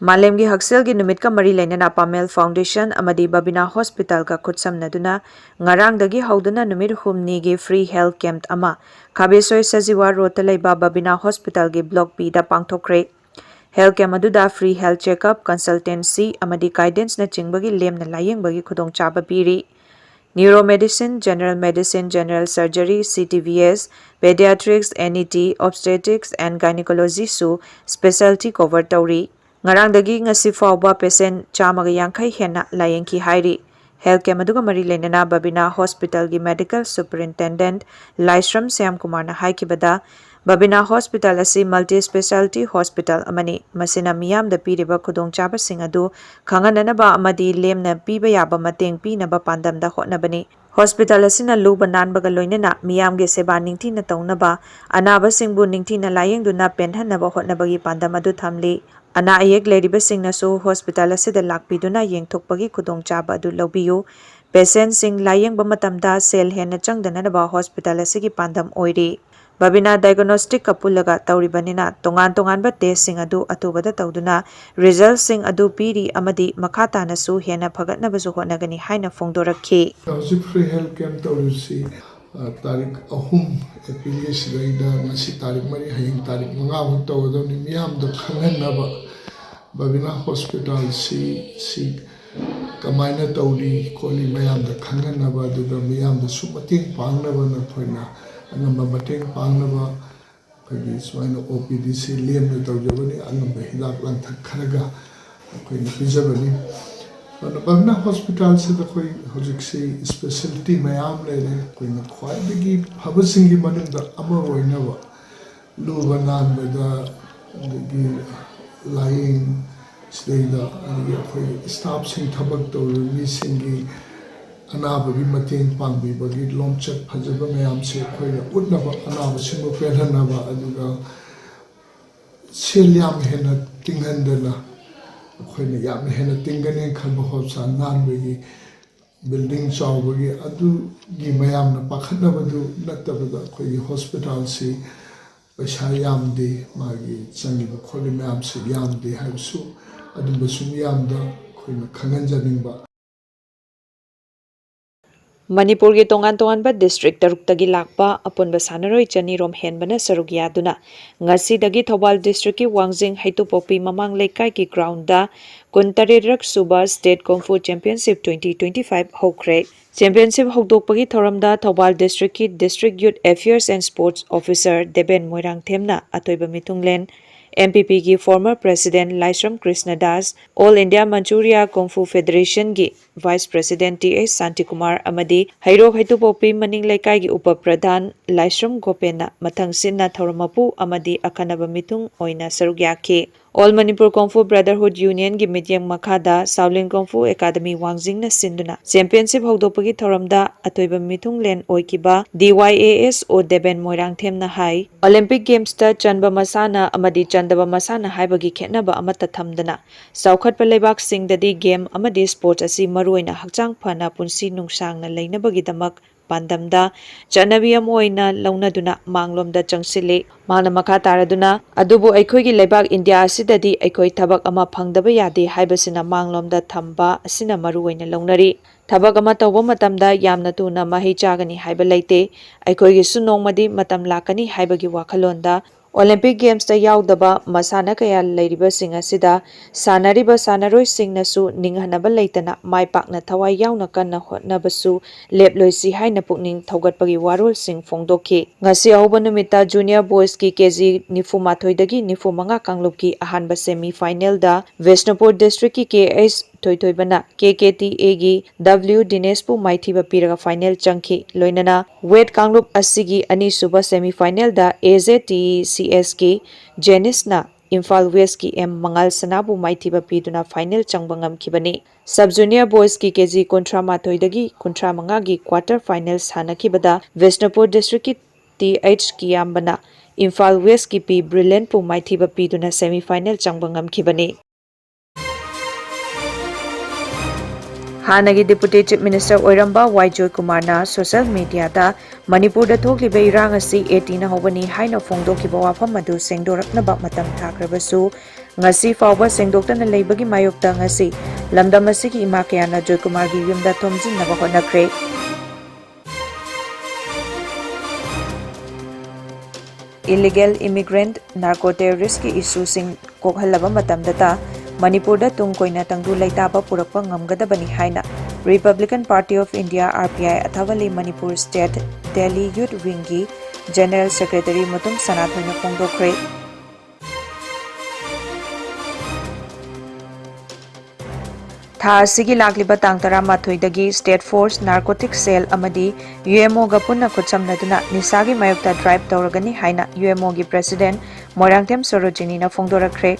ꯃꯥꯂꯦꯝꯒꯤ ꯍꯛꯁꯦꯜꯒꯤ ꯅꯨꯃꯤꯠꯀ ꯃꯔꯤ ꯂꯩꯅꯅ ꯄꯥꯃꯦꯜ ꯐꯥꯎꯟꯗꯦꯁꯟ ꯑꯃꯗꯤ ꯕꯕꯤꯅꯥ ꯍꯣꯁꯄꯤꯇꯥꯜꯒ ꯈꯨꯠꯁꯝꯅꯗꯨꯅ ꯉꯔꯥꯡꯗꯒꯤ ꯍꯧꯗꯨꯅ ꯅꯨꯃꯤꯠ ꯍꯨꯝꯅꯤꯒꯤ free health camp ꯑꯃ ꯈꯥꯕꯦꯁꯣꯏ ꯁꯖꯤꯋꯥ ꯔꯣꯗꯇ ꯂꯩꯕ ꯕꯕꯤꯅꯥ ꯍꯣꯁꯄꯤꯇꯥꯜꯒꯤ Block Bꯗ ꯄꯥꯡꯊꯣꯛꯈ꯭ꯔꯦ꯫ Health camp ꯑꯗꯨꯗ free health checkup, consultancy ꯑꯃꯗꯤ guidanceꯅꯆꯤꯡꯕꯒꯤ ꯂꯦꯝꯅ ꯂꯥꯌꯦꯡꯕꯒꯤ ꯈꯨꯗꯣꯡꯆꯥꯕ ꯄꯤꯔꯤ꯫ Neuromedicine, General Medicine, General Surgery, C T V S, Pediatrics, N E T, Obstetrics and Gynecologyꯁꯨ specialty cover ꯇꯧꯔꯤ꯫ ꯉꯔꯥꯡꯗꯒꯤ ꯉꯁꯤ ꯐꯥꯎꯕ patient ꯆꯥꯝꯃꯒ ꯌꯥꯡꯈꯩ ꯍꯦꯟꯅ ꯂꯥꯌꯦꯡꯈꯤ ꯍꯥꯏꯔꯤ꯫ Health camp ꯑꯗꯨꯒ ꯃꯔꯤ ꯂꯩꯅꯅ ꯕꯕꯤꯅꯥ ꯍꯣꯁꯄꯤꯇꯥꯜꯒꯤ medical superintendent ꯂꯥꯏꯁ꯭ꯔꯝ ꯁ꯭ꯌꯥꯝꯀꯨꯃꯥꯔꯅ ꯍꯥꯏꯈꯤꯕꯗ, ꯕꯕꯤꯅꯥ ꯍꯣꯁꯄꯤꯇꯥꯜ ꯑꯁꯤ multi speciality hospital ꯑꯃꯅꯤ꯫ ꯃꯁꯤꯅ ꯃꯤꯌꯥꯝꯗ ꯄꯤꯔꯤꯕ ꯈꯨꯗꯣꯡꯆꯥꯕꯁꯤꯡ ꯑꯗꯨ ꯈꯪꯍꯟꯅꯅꯕ ꯑꯃꯗꯤ ꯂꯦꯝꯅ ꯄꯤꯕ ꯌꯥꯕ ꯃꯇꯦꯡ ꯄꯤꯅꯕ ꯄꯥꯟꯗꯝꯗ ꯍꯣꯠꯅꯕꯅꯤ꯫ ꯍꯣꯁꯄꯤꯇꯥꯜ ꯑꯁꯤꯅ ꯂꯨꯕ ꯅꯥꯟꯕꯒ ꯂꯣꯏꯅꯅ ꯃꯤꯌꯥꯝꯒꯤ ꯁꯦꯕꯥ ꯅꯤꯡꯊꯤꯅ ꯇꯧꯅꯕ, ꯑꯅꯥꯕꯁꯤꯡꯕꯨ ꯅꯤꯡꯊꯤꯅ ꯂꯥꯌꯦꯡꯗꯨꯅ ꯄꯦꯟꯍꯟꯅꯕ ꯍꯣꯠꯅꯕꯒꯤ ꯄꯥꯟꯗꯝ ꯑꯗꯨ ꯊꯝꯂꯤ꯫ ꯑꯅꯥ ꯑꯌꯦꯛ ꯂꯩꯔꯤꯕꯁꯤꯡꯅꯁꯨ ꯍꯣꯁꯄꯤꯇꯥꯜ ꯑꯁꯤꯗ ꯂꯥꯛꯄꯤꯗꯨꯅ ꯌꯦꯡꯊꯣꯛꯄꯒꯤ ꯈꯨꯗꯣꯡꯆꯥꯕ ꯑꯗꯨ ꯂꯧꯕꯤꯌꯨ꯫ Patientꯁꯤꯡ ꯂꯥꯌꯦꯡꯕ ꯃꯇꯝꯗ ꯁꯦꯜ ꯍꯦꯟꯅ ꯆꯪꯗꯅꯅꯕ ꯍꯣꯁꯄꯤꯇꯥꯜ ꯑꯁꯤꯒꯤ ꯄꯥꯟꯗꯝ ꯑꯣꯏꯔꯤ꯫ ꯕꯕꯤꯅꯥ diagnosticꯀ ꯄꯨꯜꯂꯒ ꯇꯧꯔꯤꯕꯅꯤꯅ, ꯇꯣꯉꯥꯟ ꯇꯣꯉꯥꯟꯕ testꯁꯤꯡ ꯑꯗꯨ ꯑꯊꯨꯕꯗ ꯇꯧꯗꯨꯅ resultꯁꯤꯡ ꯑꯗꯨ ꯄꯤꯔꯤ ꯑꯃꯗꯤ ꯃꯈꯥ ꯇꯥꯅꯁꯨ ꯍꯦꯟꯅ ꯐꯒꯠꯅꯕꯁꯨ ꯍꯣꯠꯅꯒꯅꯤ ꯍꯥꯏꯅ ꯐꯣꯡꯗꯣꯔꯛꯈꯤ꯫ ꯍꯧꯖꯤꯛ free health camp ꯇꯧꯔꯤꯕꯁꯤ, ꯑ, ꯇꯥꯔꯤꯛ ꯑꯍꯨꯝ ꯑꯦꯄ꯭ꯔꯤꯜꯒꯤ ꯁꯤꯗꯩꯗ ꯉꯁꯤ ꯇꯥꯔꯤꯛ ꯃꯔꯤ, ꯍꯌꯦꯡ ꯇꯥꯔꯤꯛ ꯃꯉꯥ ꯐꯥꯎ ꯇꯧꯒꯗꯕꯅꯤ꯫ ꯃꯤꯌꯥꯝꯗ ꯈꯪꯍꯟꯅꯕ, ꯕꯕꯤꯅꯥ ꯍꯣꯁꯄꯤꯇꯥꯜꯁꯤ, ꯁꯤ ꯀꯃꯥꯏꯅ ꯇꯧꯔꯤ ꯈꯣꯠꯂꯤ ꯃꯌꯥꯝꯗ ꯈꯪꯍꯟꯅꯕ, ꯑꯗꯨꯒ ꯃꯤꯌꯥꯝꯗꯁꯨ ꯃꯇꯦꯡ ꯄꯥꯡꯅꯕ ꯅꯈꯣꯏꯅ ꯑꯉꯝꯕ ꯃꯇꯦꯡ ꯄꯥꯡꯅꯕ ꯑꯩꯈꯣꯏꯒꯤ ꯁꯨꯃꯥꯏꯅ OPDꯁꯤ ꯂꯦꯝꯅ ꯇꯧꯖꯕꯅꯤ꯫ ꯑꯉꯝꯕ ꯍꯤꯗꯥꯛ ꯂꯥꯡꯊꯛ ꯈꯔꯒ ꯑꯩꯈꯣꯏꯅ ꯄꯤꯖꯕꯅꯤ꯫ ꯑꯗꯨꯅ ꯕꯕꯤꯅꯥ ꯍꯣꯁꯄꯤꯇꯥꯜꯁꯤꯗ ꯑꯩꯈꯣꯏ ꯍꯧꯖꯤꯛꯁꯤ speciality ꯃꯌꯥꯝ ꯂꯩꯔꯦ꯫ ꯑꯩꯈꯣꯏꯅ ꯈ꯭ꯋꯥꯏꯗꯒꯤ ꯐꯕꯁꯤꯡꯒꯤ ꯃꯅꯨꯡꯗ ꯑꯃ ꯑꯣꯏꯅꯕ ꯂꯨꯕ ꯅꯥꯟꯕꯗ, ꯑꯗꯒꯤ ꯂꯥꯏꯌꯦꯡ ꯁꯤꯗꯩꯗ, ꯑꯗꯒꯤ ꯑꯩꯈꯣꯏ staffꯁꯤꯡ, ꯊꯕꯛ ꯇꯧꯔꯤꯕ ꯃꯤꯁꯤꯡꯒꯤ ꯑꯅꯥꯕꯒꯤ ꯃꯇꯦꯡ ꯄꯥꯡꯕꯤꯕꯒꯤ ꯂꯣꯝꯆꯠ ꯐꯖꯕ ꯃꯌꯥꯝꯁꯦ ꯑꯩꯈꯣꯏꯅ ꯎꯠꯅꯕ, ꯑꯅꯥꯕꯁꯤꯡꯕꯨ ꯄꯦꯜꯍꯟꯅꯕ, ꯑꯗꯨꯒ ꯁꯦꯜ ꯌꯥꯝ ꯍꯦꯟꯅ ꯇꯤꯡꯍꯟꯗꯅ ꯑꯩꯈꯣꯏꯅ ꯌꯥꯝ ꯍꯦꯟꯅ ꯇꯤꯡꯒꯅꯤ ꯈꯟꯕ ꯍꯣꯁꯄꯤꯇꯥꯜ ꯅꯥꯟꯕꯒꯤ, building ꯆꯥꯎꯕꯒꯤ, ꯑꯗꯨꯒꯤ ꯃꯌꯥꯝꯅ ꯄꯥꯈꯠꯅꯕꯗꯨ ꯅꯠꯇꯕꯗ ꯑꯩꯈꯣꯏꯒꯤ ꯍꯣꯁꯄꯤꯇꯥꯜꯁꯤ ꯄꯩꯁꯥ ꯌꯥꯝꯗꯦ, ꯃꯥꯒꯤ ꯆꯪꯉꯤꯕ ꯈꯣꯠꯂꯤ ꯃꯌꯥꯝꯁꯤ ꯌꯥꯝꯗꯦ ꯍꯥꯏꯕꯁꯨ, ꯑꯗꯨꯝꯕꯁꯨ ꯃꯤꯌꯥꯝꯗ ꯑꯩꯈꯣꯏꯅ ꯈꯪꯍꯟꯖꯅꯤꯡꯕ꯫ ꯃꯅꯤꯄꯨꯔꯒꯤ ꯇꯣꯉꯥꯟ ꯇꯣꯉꯥꯟꯕ district ꯇꯔꯨꯛꯇꯒꯤ ꯂꯥꯛꯄ ꯑꯄꯨꯟꯕ ꯁꯥꯟꯅꯔꯣꯏ ꯆꯅꯤꯔꯣꯝ ꯍꯦꯟꯕꯅ ꯁꯔꯨꯛ ꯌꯥꯗꯨꯅ ꯉꯁꯤꯗꯒꯤ ꯊꯧꯕꯥꯜ districtꯀꯤ ꯋꯥꯡꯖꯤꯡ ꯍꯩꯇꯨꯄꯣꯛꯄꯤ ꯃꯃꯥꯡ ꯂꯩꯀꯥꯏꯒꯤ groundꯗ ꯀꯨꯟꯇꯔꯦꯠꯔꯛ ꯁꯨꯕ State Kung Fu Championship twenty twenty five ꯍꯧꯈ꯭ꯔꯦ꯫ Championship ꯍꯧꯗꯣꯛꯄꯒꯤ ꯊꯧꯔꯝꯗ Thoubal districtꯀꯤ District Youth Affairs and Sports Officer Deben ꯃꯣꯏꯔꯥꯡꯊꯦꯝꯅ ꯑꯊꯣꯏꯕ ꯃꯤꯊꯨꯡꯂꯦꯟ, MPPꯒꯤ former president Laishram Krishnadas, All India Manchuria Kung Fu Federationꯒꯤ Vice President T H Shantikumar ꯑꯃꯗꯤ ꯍꯩꯔꯣꯛ ꯍꯩꯇꯨꯄꯣꯛꯄꯤ ꯃꯅꯤꯡ ꯂꯩꯀꯥꯏꯒꯤ ꯎꯄ ꯄ꯭ꯔꯙꯥꯟ ꯂꯥꯏꯁ꯭ꯔꯝ ꯒꯣꯄꯦꯟꯅ ꯃꯊꯪ ꯁꯤꯟꯅ ꯊꯧꯔꯝ ꯃꯄꯨ ꯑꯃꯗꯤ ꯑꯈꯟꯅꯕ ꯃꯤꯊꯨꯡ ꯑꯣꯏꯅ ꯁꯔꯨꯛ ꯌꯥꯈꯤ꯫ All Manipur Kung Fu Brotherhood Unionꯒꯤ ꯃꯤꯠꯌꯦꯡ ꯃꯈꯥꯗ Shaolin Kung Fu Academy ꯋꯥꯡꯖꯤꯡꯅ ꯁꯤꯟꯗꯨꯅ championship ꯍꯧꯗꯣꯛꯄꯒꯤ ꯊꯧꯔꯝꯗ ꯑꯊꯣꯏꯕ ꯃꯤꯊꯨꯡꯂꯦꯟ ꯑꯣꯏꯈꯤꯕ DYASO ꯗꯦꯕꯦꯟ ꯃꯣꯏꯔꯥꯡꯊꯦꯝꯅ ꯍꯥꯏ, Olympic Gamesꯇ ꯆꯟꯕ ꯃꯁꯥꯟꯅ ꯑꯃꯗꯤ ꯆꯟꯗꯕ ꯃꯁꯥꯟꯅ ꯍꯥꯏꯕꯒꯤ ꯈꯦꯠꯅꯕ ꯑꯃꯠꯇ ꯊꯝꯗꯅ, ꯆꯥꯎꯈꯠꯄ ꯂꯩꯕꯥꯛꯁꯤꯡꯗꯗꯤ game ꯑꯃꯗꯤ sports ꯑꯁꯤ ꯃꯔꯨꯑꯣꯏꯅ ꯍꯛꯆꯥꯡ ꯐꯅ ꯄꯨꯟꯁꯤ ꯅꯨꯡꯁꯥꯡꯅ ꯂꯩꯅꯕꯒꯤꯗꯃꯛ ꯄꯥꯟꯗꯝꯗ ꯆꯠꯅꯕꯤ ꯑꯃ ꯑꯣꯏꯅ ꯂꯧꯅꯗꯨꯅ ꯃꯥꯡꯂꯣꯝꯗ ꯆꯪꯁꯤꯜꯂꯤ꯫ ꯃꯍꯥꯛꯅ ꯃꯈꯥ ꯇꯥꯔꯗꯨꯅ, ꯑꯗꯨꯕꯨ ꯑꯩꯈꯣꯏꯒꯤ ꯂꯩꯕꯥꯛ ꯏꯟꯗꯤꯌꯥ ꯑꯁꯤꯗꯗꯤ ꯑꯩꯈꯣꯏ ꯊꯕꯛ ꯑꯃ ꯐꯪꯗꯕ ꯌꯥꯗꯦ ꯍꯥꯏꯕꯁꯤꯅ ꯃꯥꯡꯂꯣꯝꯗ ꯊꯝꯕ ꯑꯁꯤꯅ ꯃꯔꯨꯑꯣꯏꯅ ꯂꯧꯅꯔꯤ꯫ ꯊꯕꯛ ꯑꯃ ꯇꯧꯕ ꯃꯇꯝꯗ ꯌꯥꯝꯅ ꯊꯨꯅ ꯃꯍꯩ ꯆꯥꯒꯅꯤ ꯍꯥꯏꯕ ꯂꯩꯇꯦ꯫ ꯑꯩꯈꯣꯏꯒꯤꯁꯨ ꯅꯣꯡꯃꯗꯤ ꯃꯇꯝ ꯂꯥꯛꯀꯅꯤ ꯍꯥꯏꯕꯒꯤ ꯋꯥꯈꯜꯂꯣꯟꯗ Olympic Gamesꯇ ꯌꯥꯎꯗꯕ ꯃꯁꯥꯟꯅ ꯀꯌꯥ ꯂꯩꯔꯤꯕꯁꯤꯡ ꯑꯁꯤꯗ ꯁꯥꯟꯅꯔꯤꯕ ꯁꯥꯟꯅꯔꯣꯏꯁꯤꯡꯅꯁꯨ ꯅꯤꯡꯍꯟꯅꯕ ꯂꯩꯇꯅ ꯃꯥꯏ ꯄꯥꯛꯅ ꯊꯋꯥꯏ ꯌꯥꯎꯅ ꯀꯟꯅ ꯍꯣꯠꯅꯕꯁꯨ ꯂꯦꯞꯂꯣꯏꯁꯤ ꯍꯥꯏꯅ ꯄꯨꯛꯅꯤꯡ ꯊꯧꯒꯠꯄꯒꯤ ꯋꯥꯔꯣꯜꯁꯤꯡ ꯐꯣꯡꯗꯣꯛꯈꯤ꯫ ꯉꯁꯤ ꯑꯍꯧꯕ ꯅꯨꯃꯤꯠꯇ junior boysꯀꯤ KG ꯅꯤꯐꯨ ꯃꯥꯊꯣꯏꯗꯒꯤ ꯅꯤꯐꯨ ꯃꯉꯥ ꯀꯥꯡꯂꯨꯞꯀꯤ ꯑꯍꯥꯟꯕ semifinalꯗ ꯕꯤꯁꯅꯨꯄꯨꯔ districtꯀꯤ KH ꯊꯣꯏꯊꯣꯏꯕꯅ ꯀꯦ ꯀꯦ ꯇꯤ ꯑꯦꯒꯤ ꯗꯕ꯭ꯂꯤꯎ ꯗꯤꯅꯦꯁꯄꯨ ꯃꯥꯏꯊꯤꯕ ꯄꯤꯔꯒ ꯐꯥꯏꯅꯦꯜ ꯆꯪꯈꯤ꯫ ꯂꯣꯏꯅꯅ ꯋꯦꯠ ꯀꯥꯡꯂꯨꯞ ꯑꯁꯤꯒꯤ ꯑꯅꯤꯁꯨꯕ ꯁꯦꯃꯤꯐꯥꯏꯅꯦꯜꯗ ꯑꯦ ꯖꯦ ꯇꯤ ꯁꯤ ꯑꯦꯁꯀꯤ ꯖꯦꯅꯤꯁꯅ ꯏꯝꯐꯥꯜ ꯋꯦꯁꯀꯤ ꯑꯦꯝ ꯃꯉꯥꯜ ꯁꯅꯥꯕꯨ ꯃꯥꯏꯊꯤꯕ ꯄꯤꯗꯨꯅ ꯐꯥꯏꯅꯦꯜ ꯆꯪꯕ ꯉꯝꯈꯤꯕꯅꯤ꯫ ꯁꯕ ꯖꯨꯅꯤꯌꯔ ꯕꯣꯏꯁꯀꯤ ꯀꯦ ꯖꯤ ꯀꯨꯟꯊ꯭ꯔꯥ ꯃꯥꯊꯣꯏꯗꯒꯤ ꯀꯨꯟꯊ꯭ꯔꯥ ꯃꯉꯥꯒꯤ ꯀ꯭ꯋꯥꯔꯇꯔ ꯐꯥꯏꯅꯦꯜ ꯁꯥꯟꯅꯈꯤꯕꯗ ꯕꯤꯁꯅꯨꯄꯨꯔ ꯗꯤꯁꯇ꯭ꯔꯤꯛꯀꯤ ꯇꯤ ꯑꯩꯆ ꯀꯤꯌꯥꯝꯕꯅ ꯏꯝꯐꯥꯜ ꯋꯦꯁꯀꯤ ꯄꯤ ꯕ꯭ꯔꯤꯂꯦꯟꯄꯨ ꯃꯥꯏꯊꯤꯕ ꯄꯤꯗꯨꯅ ꯁꯦꯃꯤꯐꯥꯏꯅꯦꯜ ꯆꯪꯕ ꯉꯝꯈꯤꯕꯅꯤ꯫ ꯍꯥꯟꯅꯒꯤ ꯗꯤꯄꯨꯇꯤ ꯆꯤꯐ ꯃꯤꯅꯤꯁꯇꯔ ꯑꯣꯏꯔꯝꯕ ꯋꯥꯏ ꯖꯣꯏꯀꯨꯃꯥꯔꯅ ꯁꯣꯁꯤꯌꯦꯜ ꯃꯤꯗꯤꯌꯥꯗ ꯃꯅꯤꯄꯨꯔꯗ ꯊꯣꯛꯂꯤꯕ ꯏꯔꯥꯡ ꯑꯁꯤ ꯑꯦ ꯇꯤꯅ ꯍꯧꯕꯅꯤ ꯍꯥꯏꯅ ꯐꯣꯡꯗꯣꯛꯈꯤꯕ ꯋꯥꯐꯝ ꯑꯗꯨ ꯁꯦꯡꯗꯣꯔꯛꯅꯕ ꯃꯇꯝ ꯊꯥꯈ꯭ꯔꯕꯁꯨ, ꯉꯁꯤ ꯐꯥꯎꯕ ꯁꯦꯡꯗꯣꯛꯇꯅ ꯂꯩꯕꯒꯤ ꯃꯥꯌꯣꯛꯇ ꯉꯁꯤ ꯂꯝꯗꯝ ꯑꯁꯤꯒꯤ ꯏꯃꯥ ꯀꯌꯥꯅ ꯖꯣꯏꯀꯨꯃꯥꯔꯒꯤ ꯌꯨꯝꯗ ꯊꯣꯝꯖꯤꯟꯅꯕ ꯍꯣꯠꯅꯈ꯭ꯔꯦ꯫ Illegal immigrant, narco terroristꯀꯤ ꯏꯁꯨꯁꯤꯡ ꯀꯣꯛꯍꯜꯂꯕ ꯃꯇꯝꯗꯇ ꯃꯅꯤꯄꯨꯔꯗ ꯇꯨꯡ ꯀꯣꯏꯅ ꯇꯪꯗꯨ ꯂꯩꯇꯥꯕ ꯄꯨꯔꯛꯄ ꯉꯝꯒꯗꯕꯅꯤ ꯍꯥꯏꯅ Republican Party of India, R P I, ꯑꯊꯥꯕꯂꯤ Manipur State Delhi Youth Wingꯒꯤ General Secretary Mutum ꯁꯅꯥꯊꯣꯏꯅ ꯐꯣꯡꯗꯣꯛꯈ꯭ꯔꯦ꯫ ꯊꯥ ꯑꯁꯤꯒꯤ ꯂꯥꯛꯂꯤꯕ ꯇꯥꯡ ꯇꯔꯥꯃꯥꯊꯣꯏꯗꯒꯤ State Force, Narcotic Cell ꯑꯃꯗꯤ U M Oꯒ ꯄꯨꯟꯅ ꯈꯨꯠꯁꯝꯅꯗꯨꯅ ꯅꯤꯁꯥꯒꯤ ꯃꯥꯌꯣꯛꯇ drive ꯇꯧꯔꯒꯅꯤ ꯍꯥꯏꯅ U M Oꯒꯤ President ꯃꯣꯏꯔꯥꯡꯊꯦꯝ ꯁꯣꯔꯣꯖꯤꯅꯤꯅ ꯐꯣꯡꯗꯣꯔꯛꯈ꯭ꯔꯦ꯫